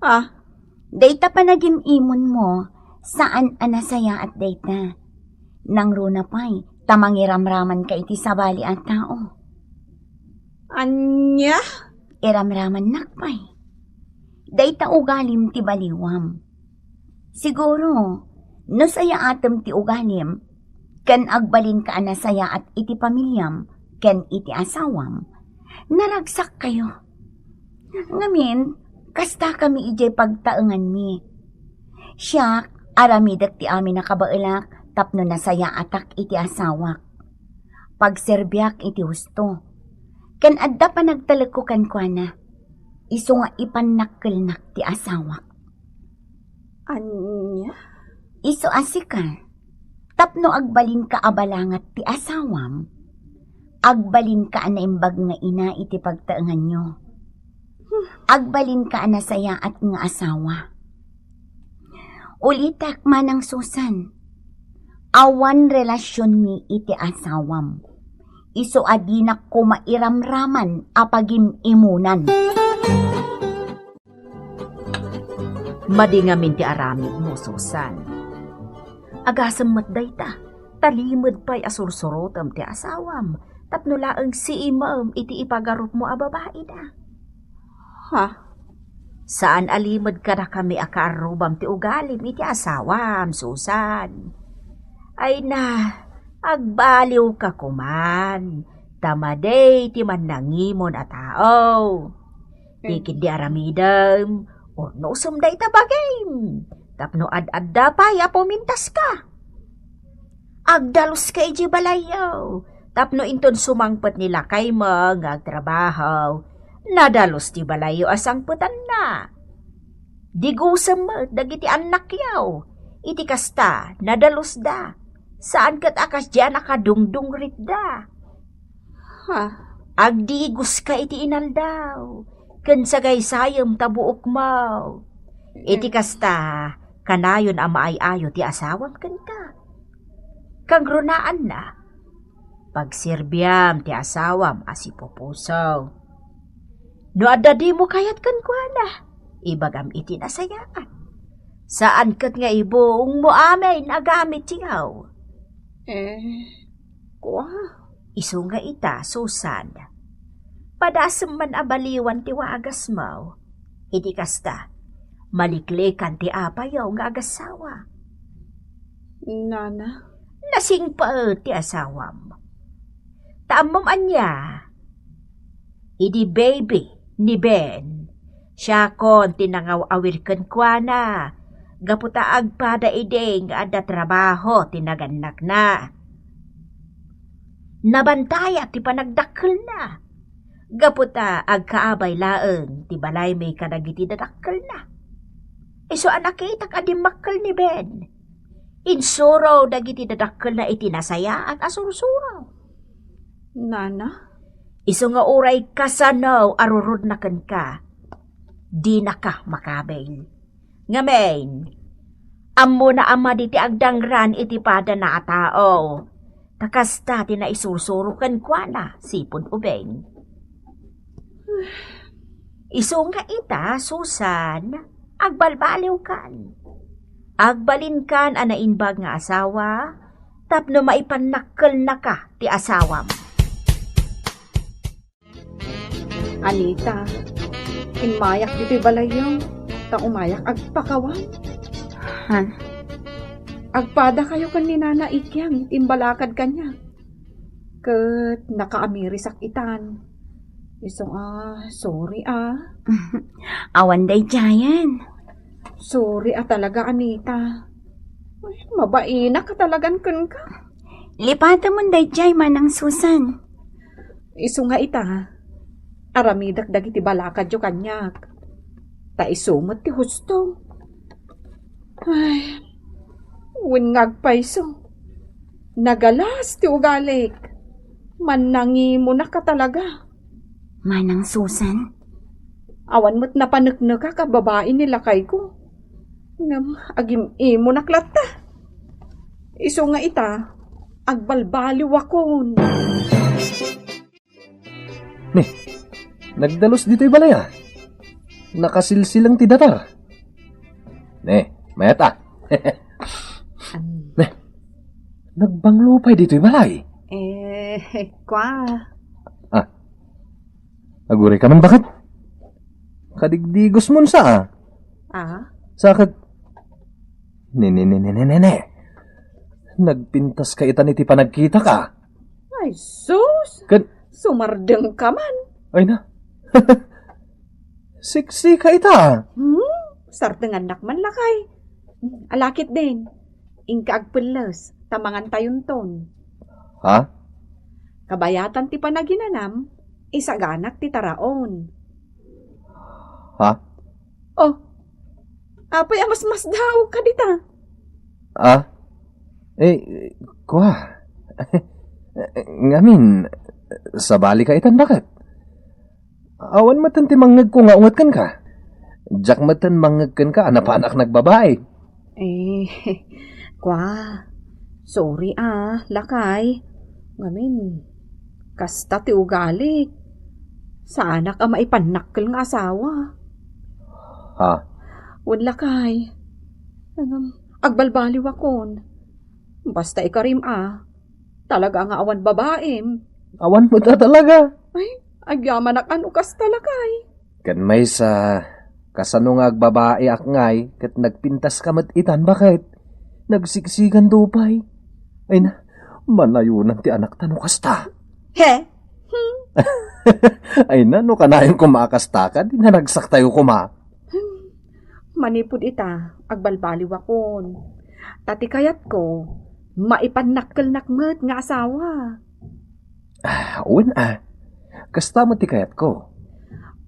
Ah? Dayta panagim-imonmo, saan a nasayaat dayta. Nangruna pay, ta mangiramramanka iti sabali a tao. Ania? Iramramannak pay. Dayta ugalim ti baliwam. Siguro, no sayaatem ti ugalim, ken agbalinka a nasayaat iti pamiliam ken iti asawam, naragsakkayo. Ngamin, kastakami idiay pagtaenganmi. Siak, aramidek ti amin a kabaelak tapno nasayaatak iti asawak. Pagserbiak iti husto. Ken adda panagtalekko kenkuana. Isu nga ipannakkelnak ti asawak. Ania? Isu a sika, tapno agbalinka a balangat ti asawam, agbalinka a naimbag nga ina iti pagtaenganyo. Agbalinka a nasayaat nga asawa. Ulitek, Manang Susan, awan relasionmi iti asawam. Isu a dinak koma iramraman a pagim-imunan. Madi ngamin ti aramidmo, Susan. Agasem met dayta, ta limed pay a sursurotem ti asawam, tapno laeng siimem iti ipagarupmo a babaida. Ha? Saan a limed kadakami a kaarrubam ti ugalim iti asawam, Susan. Ay na, agbaliwka koman, ta madi ti mannangimon a tao. Ti ketdi aramidem, urnosem dayta bagim, tapno ad-adda pay a pumintaska. Agdaluska idiay balayyo, tapno inton sumangpet ni lakaymo nga agtrabaho, nadalus ti balayyo a sangpetanna. Digusem met dagiti annakyo, iti kasta, nadalusda. Saan ket a kasdiay a nakadungdungritda. Ha? Agdigoska iti inaldaw, ken sagaysayem ta buokmo. Iti kasta, kanayon a maay-ayo ti asawam kenka. Kangrunaanna, pagserbiam ti asawam a sipupuso. No adda dimo kayat kenkuana, ibagam iti nasayaat. Saan ket nga ibungmo amin a gamityo. Eh, kua? Isu nga ita, Susan. Padasem man a baliwan ti wagasmo. Iti kasta, maliklikan ti apayo nga agasawa. Nana? Nasingpet ti asawam. Ta ammom ania? Idi baby ni Ben, siakon ti nangaw-awir kenkuana, gapu ta agpada idi nga adda trabaho ti nagannakna. Nabantayat ti panagdakkelna, gapu ta agkaabay laeng ti balaymi kadagiti dadakkelna. Isu a nakitak a dimmakkel ni Ben. Insuro dagiti dadakkelna iti nasayaat a sursuro. Nana? Isu nga uray kasano a rurudna kenka, dinaka makabil. Ngamin, ammona a madi ti agdangran iti padana a tao, ta kasta ti naisursuro kenkuana, sipud ubing. Isu nga ita, Susan, agbalbaliwkan. Agbalinkan a naimbag nga asawa, tapno maipannakkelnaka ti asawam. Anita, immayak ditoy balayyo, ta umayak agpakawan. Ha? Agpadakayo ken ni Nana Ikyang iti imbalakad kaniak. Ket nakaamirisak itan. Isu a, sorry a. Awan daydiayen. Sorry a talaga, Anita. Ay, mabainak a talagan kenka. Lipatemon daydiay, Manang Susan. Isu nga ita, aramidek dagiti balakadyo kaniak. Ta isu met ti husto. Ay, wen nga agpayso. Nagalas ti ugalik. Mannangimuna ka talaga. Manang Susan? Awan met napaneknekak a babai ni lakayko. Ngem agim-imunak latta. Isu nga ita, agbalbaliwakon. Ne, nagdalus ditoy balay, a. Nakasilsilang ti datar. Ne, mayat, a. Am. Ne, nagbanglo pay ditoy balay. Eh, kwa. A. Aguray ka man, baket? Kadigdigos mon sa, a. A? Sa ket, ne, ne, ne. Nagpintas ka itan iti panagkitak, a. Ay, sus! Ken sumardeng ka man. Ay na. Siksi ka ita. Hmm? Sardengannak man lakay. Alakit din. Inka agpelles, ta mangantayonton. Ha? Kabayatan ti panaginanam, isaganak ti taraon. Ha? Oh, apay a masmasdaaw ka dita? Ah? Eh, kua. Ngamin, sabali ka itan, baket? Awan metten ti mangngegko nga unget kenka. Diak metten mangngeg kenka a napanak nagbabai. Eh, kua. Sorry, a, lakay. Ngamin, kasta ti ugalik. Saanak a maipannakkel nga asawa. Ha? Wen, lakay. Ngem, agbalbaliwakon. Basta ikarim, a. Talaga nga awan babaim. Awan met a talaga. Ay, agyamanak a no kasta, lakay. Ken maysa, kasano nga agbabaiak ngay ket nagpintaska met itan, baket? Nagsiksikan to pay. Ay na, manayonan ti anakta no kasta. He? Hmm. Ay na, no kanayon koma a kasta ka, dinaragsak tayo koma. Hmm. Manipud ita, agbalbaliwakon. Ta ti kayatko, maipannakkelnak met nga asawa. Ah, wen a. Kasta met ti kayatko.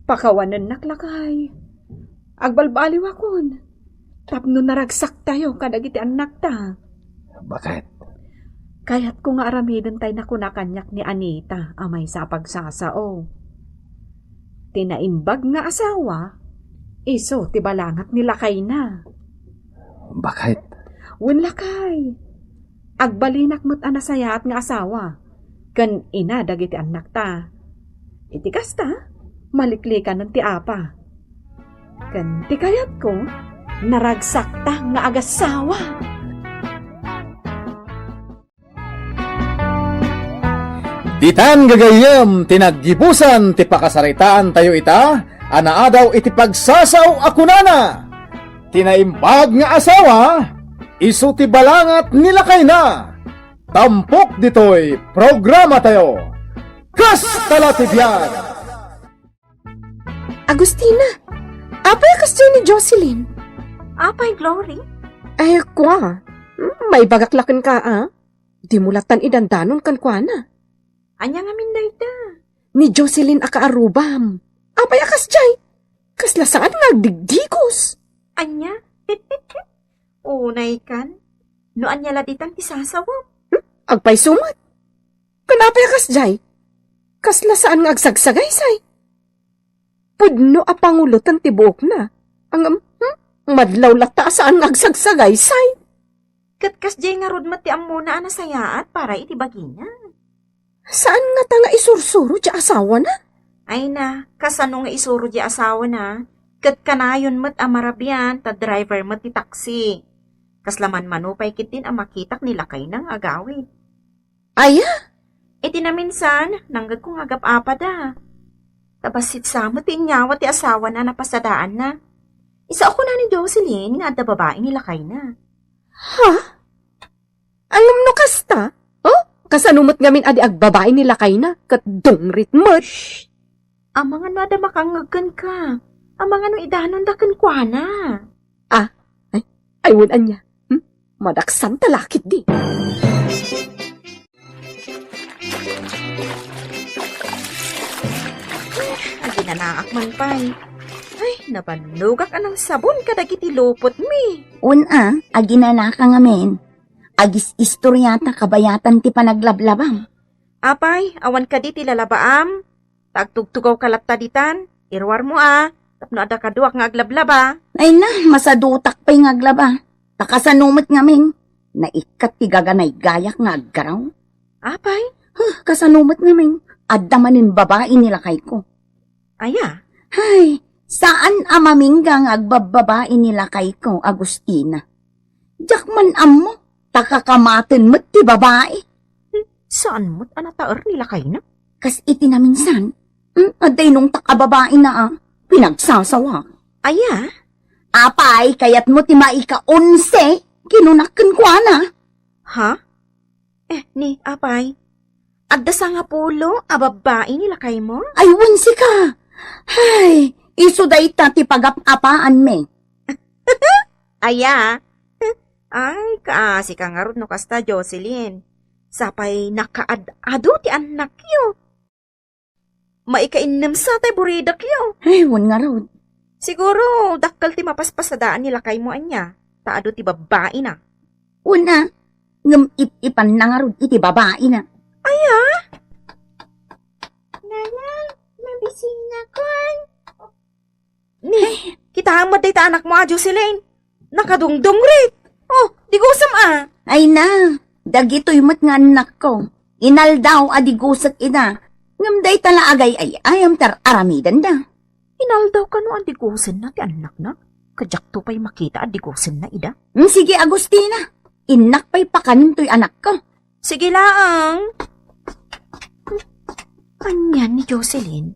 Pakawanennak, lakay. Agbalbaliwakon. Tapno naragsak tayo kadagiti annakta. Baket? Kayatko nga aramiden tay nakuna kaniak ni Anita a maysa a pagsasao. Ti naimbag nga asawa, isu ti balangat ni lakayna. Baket? Wen, lakay. Agbalinak met a nasayaat nga asawa, ken ina dagiti annakta. Iti kasta, maliklikanen ti apa. Ken ti kayatko, naragsakta nga agasawa. Ditan gagayyem ti naggibusan ti pakasaritaantayo ita a naadaw iti pagsasao a kunana, ti naimbag nga asawa, isu ti balangat ni lakayna. Tampok ditoy programatayo. Kasta la ti biag! Agustina, apay a kasdiay ni Jocelyn? Apay, Glory? Ay, kua. Hmm, maibagak la kenka, a? Dimo lattan idandanon kenkuana. Ania ngamin dayta? Ni Jocelyn a kaarrubam. Apay a kasdiay? Kasla saan nga agdigdigos. Ania? Unay kan? No ania la ditan ti sasawem? Hmm? Agpayso met. Ken apay a kasdiay? Kasla saan nga agsagsagaysay. Pudno a panguloten ti buokna. Ngem, hmm? Madlaw latta a saan nga agsagsagaysay. Ket kasdiay ngarud met ti ammona a nasayaat para iti bagina. Saan ngata nga isursuro ti asawana? Ay na, kasano nga isuro ti asawana? Ket kanayon met a marabian ta driver met ti taksi. Kasla manmano pay ketdin a makitak ni lakayna nga agawid. Aya? Iti naminsan, nanggegko nga agap-apada. Ta bassit sa met ti inyawat ti asawana a napasadaanna. Isao kuna ni Jocelyn nga adda babai ni lakayna. Ha? Ngem no kasta? Oh? Kasano met ngamin a di agbabai ni lakayna ket dungrit met? Shh! Amangan no adda makangngeg kenka. Amangan no idanonda kenkuana. Ah, ay, ay, wen ania. Hmm? Madaksan ta la ketdi. Aginanaak man pay. Ay, nabannogak a nangsabon kadagiti lupotmi. Wen a, aginanaka ngamin. Agis-istoriata kabayatan ti panaglablabam. Apay, awan kadi ti lalabaam? Ta agtugtugawka latta ditan. Iruarmo a, tapno adda kaduak nga aglablaba. Ay na, masadutak pay nga aglaba. Ta kasano met ngamin? Naikkat ti gaganaygayak nga aggaraw. Apay? Huh, kasano met ngamin? Adda manen babai ni lakayko. Aya? Hay, saan a mamingga nga agbabbabai ni lakayko, Agustina. Diak man ammo, ta kakamaten met ti babai. Hmm, saan met a nataer ni lakayna? Kas iti naminsan, hmm, adda inungtak a babaina a pinagsasawa. Aya? Apay, kayatmo ti maika-onse, kinunak kenkuana. Ha? Eh, ni, apay, adda sangapulo a babbai ni lakaymo? Ay, wen sika! Ay, isu dayta ti pagap-apaanmi. Aya? Ay, kaasi ka ngarud no kasta, Jocelyn. Sapay nakaad-adu ti annakyo. Maikainnem sa tay buridekyo. Ay, wen ngarud. Siguro, dakkel ti mapaspasada ni lakaymo ania, ta adu ti babbaina. Wen a, ngem ip-ipanna ngarud iti babaina. Aya? Nana, mabisinakon. Ni, kitaem met dayta anakmo a Jocelyn. Nakadungdungrit. Oh, digosem a. Ay na, dagitoy met nga annakko. Inaldaw a digosek ida. Ngem dayta la agay-ayam ti ar-aramidenda. Inaldaw kano a digosenna ti annakna? Kadiakto pay makita a digosenna ida. Mm, sige, Agustina. Innak pay pakanen toy anakko. Sige laeng. Ania ni Jocelyn?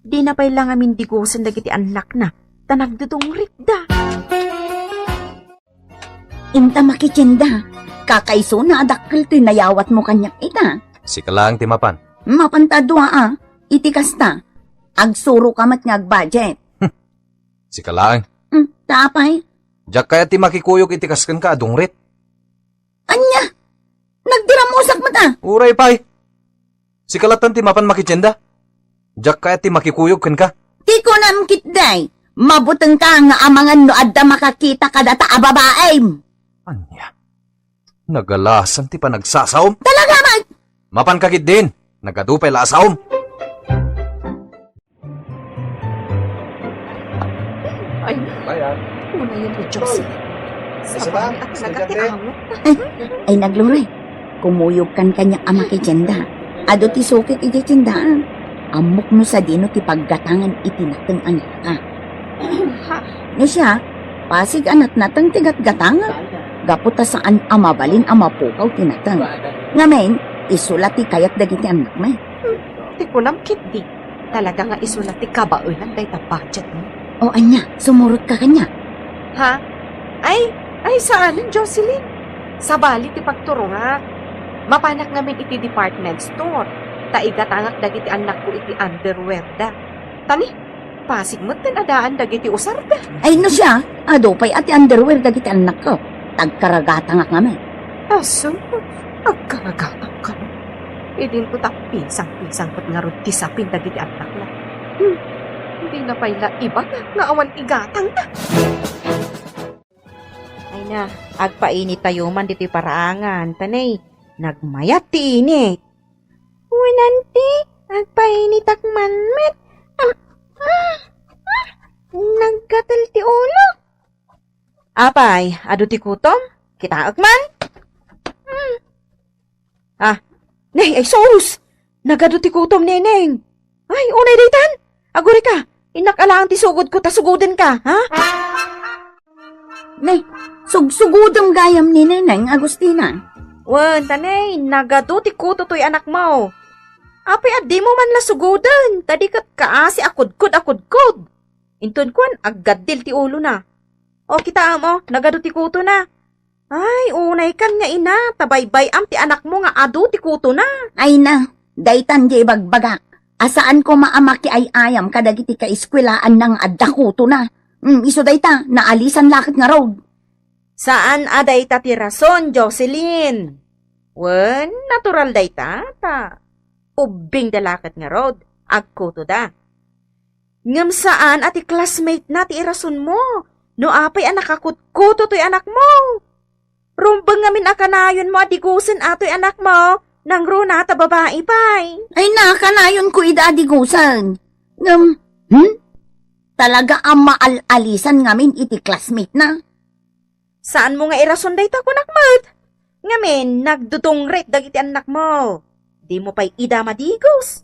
Dina pay la ngamin digosen dagiti annakna, ta nagdudungritda. Inta makitienda, kakaisuna a dakkel toy nayawatmo kaniak ita. Sika laeng ti mapan. Mapan ta dua a, iti kasta. Agsuroka met nga agbudget. Sika laeng. Hmm, ta apay? Diak kayat ti makikuyog iti kas kenka a dungrit. Ania? Nagdiramusak met a? Uray pay. Sika lattan ti mapan makitienda. Diak kayat ti makikuyog kenka. Ti kunam ketdi, mabutengka nga amangan no adda makakita kadata a babaim. Ania? Nagalasan ti panagsasaom. Talaga met! Mapanka ketdin. Nagadu pay la a saom. Ay, Bayan. Una yan ni Josie. Isa ba? Sabay at nagati Estudyante? Awat. Ay, ay, nagluray. Kumuyogkan kaniak a makitienda. Adu ti sukik iti tiendaan. Ammok no sadino ti paggatangan iti nateng a nalaka. Ha? No siya, pasig a natnateng ti gatgatangak. Gapu ta saan a mabalin a mapukaw ti nateng. Ngamin, isu la ti kayat dagiti annakmi. Hmm, ti kunam ketdi. Talaga nga isu la ti kabaelan dayta budgetmo. O ania, sumurotka kaniak? Ha? Ay, ay, saanen, Jocelyn. Sabali ti pagturongak. Mapanak ngamin iti department store, ta igatangak dagiti annakko iti underwear da. Ta ni, pasig metten a daan dagiti usarda. Ay, no siya, adu pay a ti underwear dagiti annakko. Tagkaragatangak ngamin. Aso, agkaragatang kano? Idinto ta pisang-pisang met ngarud ti sapin dagiti annakna. Hmm, dina pay la ibaga nga awan igatangda. Ay na, agpainitayo man ditoy paraangan, ta nay, nagmayat ti init. Wen, anti, agpainitak man met. Ah, ah, ah, naggatel ti ulok. Apay, adu ti kutom? Kitaek man? Hmm. Ah, nay, ay sus! Nagadu ti kutom, Neneng. Ay, unay daytan. Agurayka, innak a laeng ti sugodko ta sugodenka, ha? Nay, sugsugodem gayam ni Neneng, Agustina. Wen, ta nay, nagadu ti kuto toy anakmo. Apay a dimo man la sugoden, ta di ket kaasi a kudkod a kudkod. Inton kuan, aggaddil ti ulona. O, kitaem, o, nagadu ti kutona. Ay, unaykan nga ina, ta baybay-am ti anakmo nga adu ti kutona. Ay na, daytan diay ibagbagak. A saan koma a makiay-ayam kadagiti kaeskuelaanna nga adda kutona. Hmm, isu dayta, naalisan la ket ngarud. Saan a dayta ti rason, Jocelyn. Wen, natural dayta, ta ubbingda la ket ngarud, agkutoda. Ngem saan a ti classmate na ti irasonmo no apay a nakakutkuto toy anakmo. Rumbeng ngamin a kanayonmo a digusen atoy anakmo, nangruna ta babai pay. Ay, na, kanayonko ida a digusen. Ngem, hmm? Talaga a maal-alisan ngamin iti classmate na. Saanmo nga irason dayta, kunak met. Ngamin, nagdudungrit dagiti annakmo. Dimo pay ida madigos.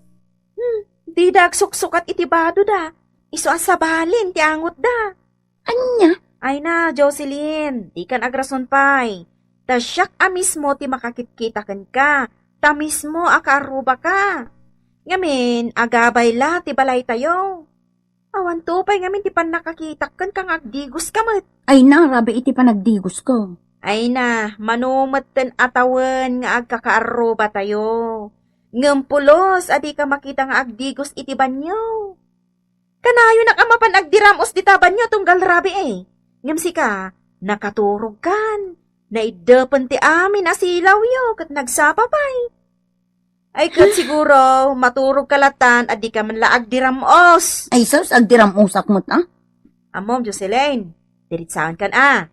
Hmm, dida agsuksukat iti badoda. Isu a sabalin ti angotda. Ania? Ay na, Jocelyn, dikan agrason pay. Ta siak a mismo ti makakitkita kenka. Ta mismo a kaarrubaka. Ngamin, agabay la ti balaytayo. Awan to pay ngamin ti pannakakitak kenka nga agdigoska met. Ay na, rabii iti panagdigosko. Ay na, mano metten a tawen nga agkakaarrubatayo. Ngem pulos a dika makita nga agdigos iti banio. Kanayonak a mapan agdiram-os dita banio tunggal rabii. Ngem sika, nakaturogkan. Naiddepen ti amin a silawyo ket nagsapa pay. Ay, ket siguro, maturogka latan a dika man la agdiram-os. Ay, sus, agdiram-osak met, a? Ammom, Jocelyn, diritsaenkan, a.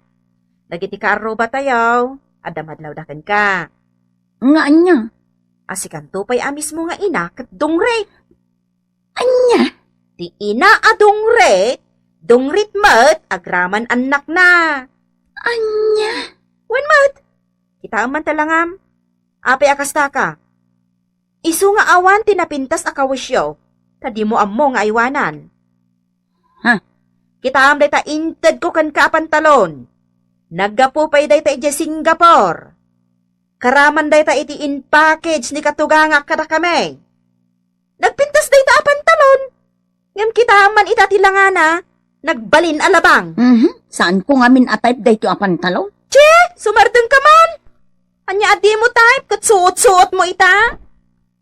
Dagiti kaarrubatayo, adda madlawda kenka. Nga ania? A sikanto pay a mismo nga ina ket dungrit. Ania? Ti ina a dungrit, dungrit met agraman annakna. Ania? Wen met, kitaem man ta langam. Apay a kastaka? Isu nga awan ti napintas a kawisyo, ta dimo ammo nga aywanan. Ha? Kitaem dayta intedko kenka a pantalon. Naggapu pay dayta idiay Singapore. Karaman dayta iti in-package ni katugangak kadakami. Nagpintas dayta a pantalon. Ngem kitaem man ita ti langana, nagbalin a labang. Mhm. Saanko ngamin a type daytoy a pantalon. Che, sumardengka man. Ania a dimo type ket suot-suotmo ita?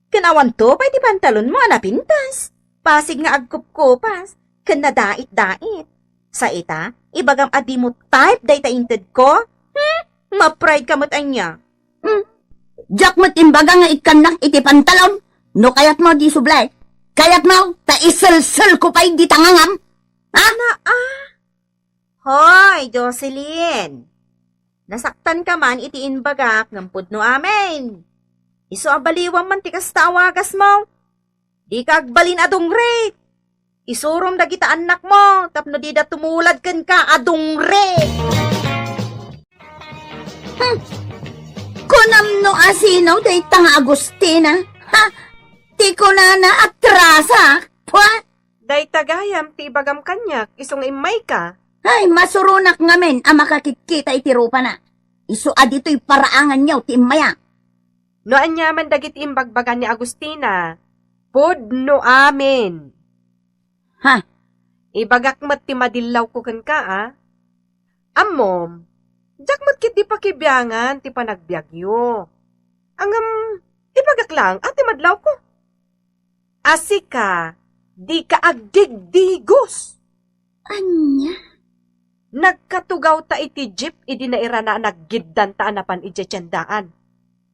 Ken awanto pay ti pantalonmo a napintas. Pasig nga agkupkupas ken nadait-dait. Sa ita, ibagam a dimo type dayta intedko? Hmm? Maprideka met ania? Hmm? Diak met imbaga nga ikkannak iti pantalon. No kayatmo, di subli. Kayatmo, ta iselselko pay dita ngangam. Ha? Ana, a? Hoy, Jocelyn! Nasaktanka man iti imbagak ngem pudno amin. Isu a baliwam man ti kasta a wagasmo. Dika agbalin a dungrit. Isurom dagita annakmo tapno dida tumulad kenka a dungrit. Hmm. Kunam no asino dayta nga Agustina? Ha? Ti kunana, atrasak. Pwa! Dayta gayam ti ibagam kaniak isu nga immayka. Ay, masuronak ngamin a makakitkita iti rupana. Isu a ditoy paraanganyo ti immayak. No aniaman dagiti imbagbaga ni Agustina, pudno amin. Ha? Ibagak met ti madillawko kenka, a? Ammom, diak met ketdi pakibiangan ti panagbiagyo. Ngem, ibagak laeng a ti madlawko. A sika, dika agdigdigos. Ania? Nagkatugawta iti jeep idi nairana a naggiddanta a napan idiay tiendaan.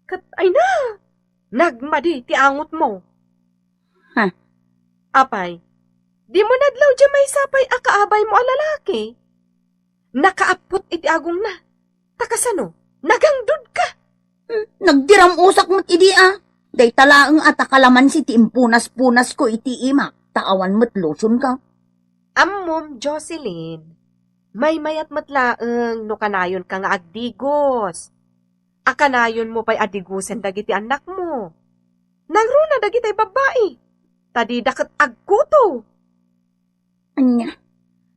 Ket ay na, nagmadi ti angotmo. Ha? Apay, dimo nadlaw diay maysa pay a kaabaymo a lalaki? Nakaappot iti agongna. Ta kasano? Nagangdudka? Hmm, nagdiram-osak met idi, a. Dayta laeng a ta kalamansi ti impunas-punasko iti imak, ta awan met lotionko. Ammom, Jocelyn, maymayat met laeng no kanayonka nga agdigos. A kanayonmo pay a digosen dagiti annakmo. Nangruna dagitay babbai, ta dida ket agkuto. Ania?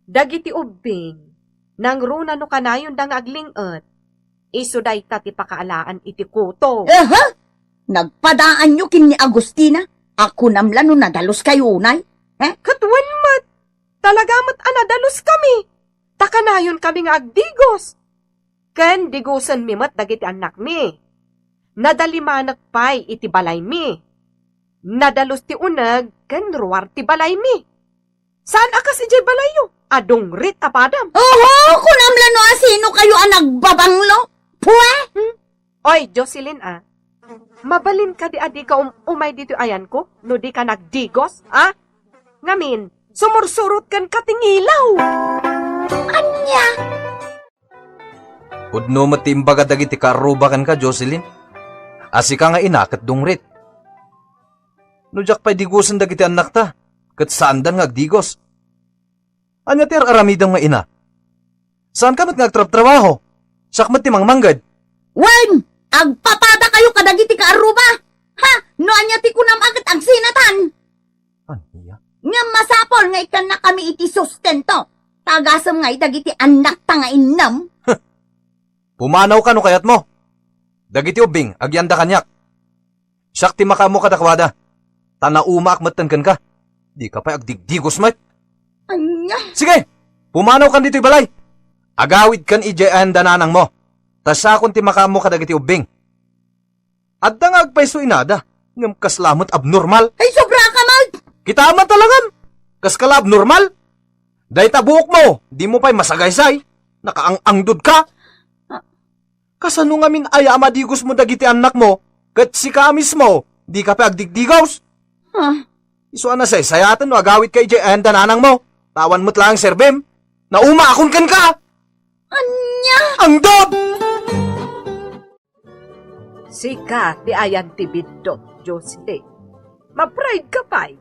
Dagiti ubbing, nangruna no kanayonda nga agling-et, isu dayta ti pakaalaan iti kuto. Aha! Nagpadaanyo ken ni Agustina? A kunam la no nadaluskayo unay? Eh? Ket wen met, talaga met a nadaluskami, ta kanayonkami nga agdigos. Ken digosenmi met dagiti annakmi. Nadalimanek pay iti balaymi. Nadalus ti uneg ken ruar ti balaymi. Saan a kas idiay balayyo a dungrit a padam. Oho, kunam la no asinokayo a nagbabanglo. Pue! Hmm? Oy, Jocelyn, a. Mabalin kadi a dika um-, umay ditoy ayanko no dika nagdigos, a? Ngamin, sumursurot kenka ti ngilaw. Ania? Pudno met ti imbaga dagiti kaarruba kenka, Jocelyn, a sika nga ina ket dungrit. No diak pay digusen dagiti annakta, ket saandan nga agdigos. Ania ti ar-aramidem nga ina? Saanka met nga agtrabtrabaho? Siak met ti mangmangged. Wen, agpapadakayo kadagiti kaarruba! Ha? No ania ti kunam a ket agsinatan! Ania? Ngem masapul nga ikkannakami iti sustento. Tagasem nga dagiti annakta nga innem. Pumanawka no kayatmo. Dagiti ubbing, agyanda kaniak. Siak ti makaammo kadakuada. Ta naumaak metten kenka. Dika pay agdigdigos met. Ania? Sige, pumanawkan ditoy balay. Agawidkan idiay ayan da nanangmo. Ta siakon ti makaammo kadagiti ubbing. Adda nga agpayso inada, ngem kasla met abnormal. Ay, sobra ka, Mag! Kita man talangam! Kaska la abnormal? Dayta buokmo, dimo pay masagaysay. Nakaang-angdod ka. Ah. Kasano ngamin aya a madigosmo dagiti annakmo, ket sika mismo, dika pay agdigdigos? Ah. Isu a nasaysayaten no agawidka idiay ayan da nanangmo. Tawan met laeng serbem. Naumaakon kenka! Ania? Angdod! Sika ti ayan ti biddut, Jocelyn. Ma-pride ka pay.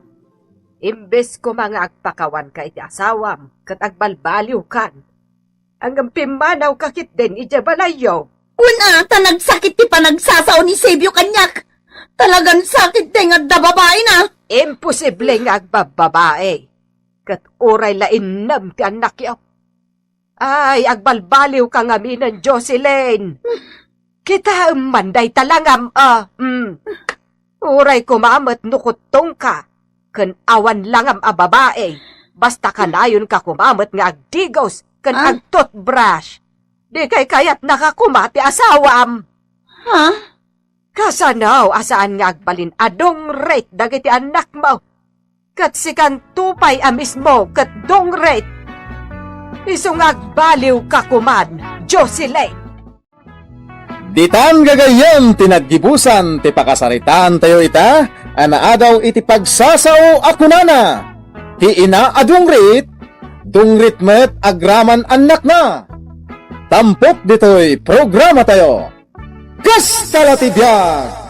Imbes koma nga agpakawanka iti asawam ket agbalbaliwkan, ngem pimmanawka ketdin idiay balayyo. Wen a, ta nagsakit ti panagsasao ni Sebio kaniak. Talagan sakit dayng adda babaina. Imposible nga agbabbabae. Ket uray la innem ti annakyo. Ay, agbalbaliwka ngaminen, Jocelyn. Kitaem man dayta langam, a. Mm. Uray koma met no kuttongka ken awan langam a babae, basta kanayonka koma met nga agdigos ken Ah? agtoothbrush. Dikay kayatnaka koma ti asawam. Ha? Kasano a saan nga agbalin a dungrit dagiti annakmo? Ket sikanto pay a mismo ket dungrit. Isu nga agbaliwka koman, Jocelyn. Ditan gagayyem ti naggibusan ti pakasaritaantayo ita a naadaw iti pagsasao a kunana, ti ina a dungrit, dungrit met agraman annakna. Tampok ditoy programatayo. Kasta la ti biag!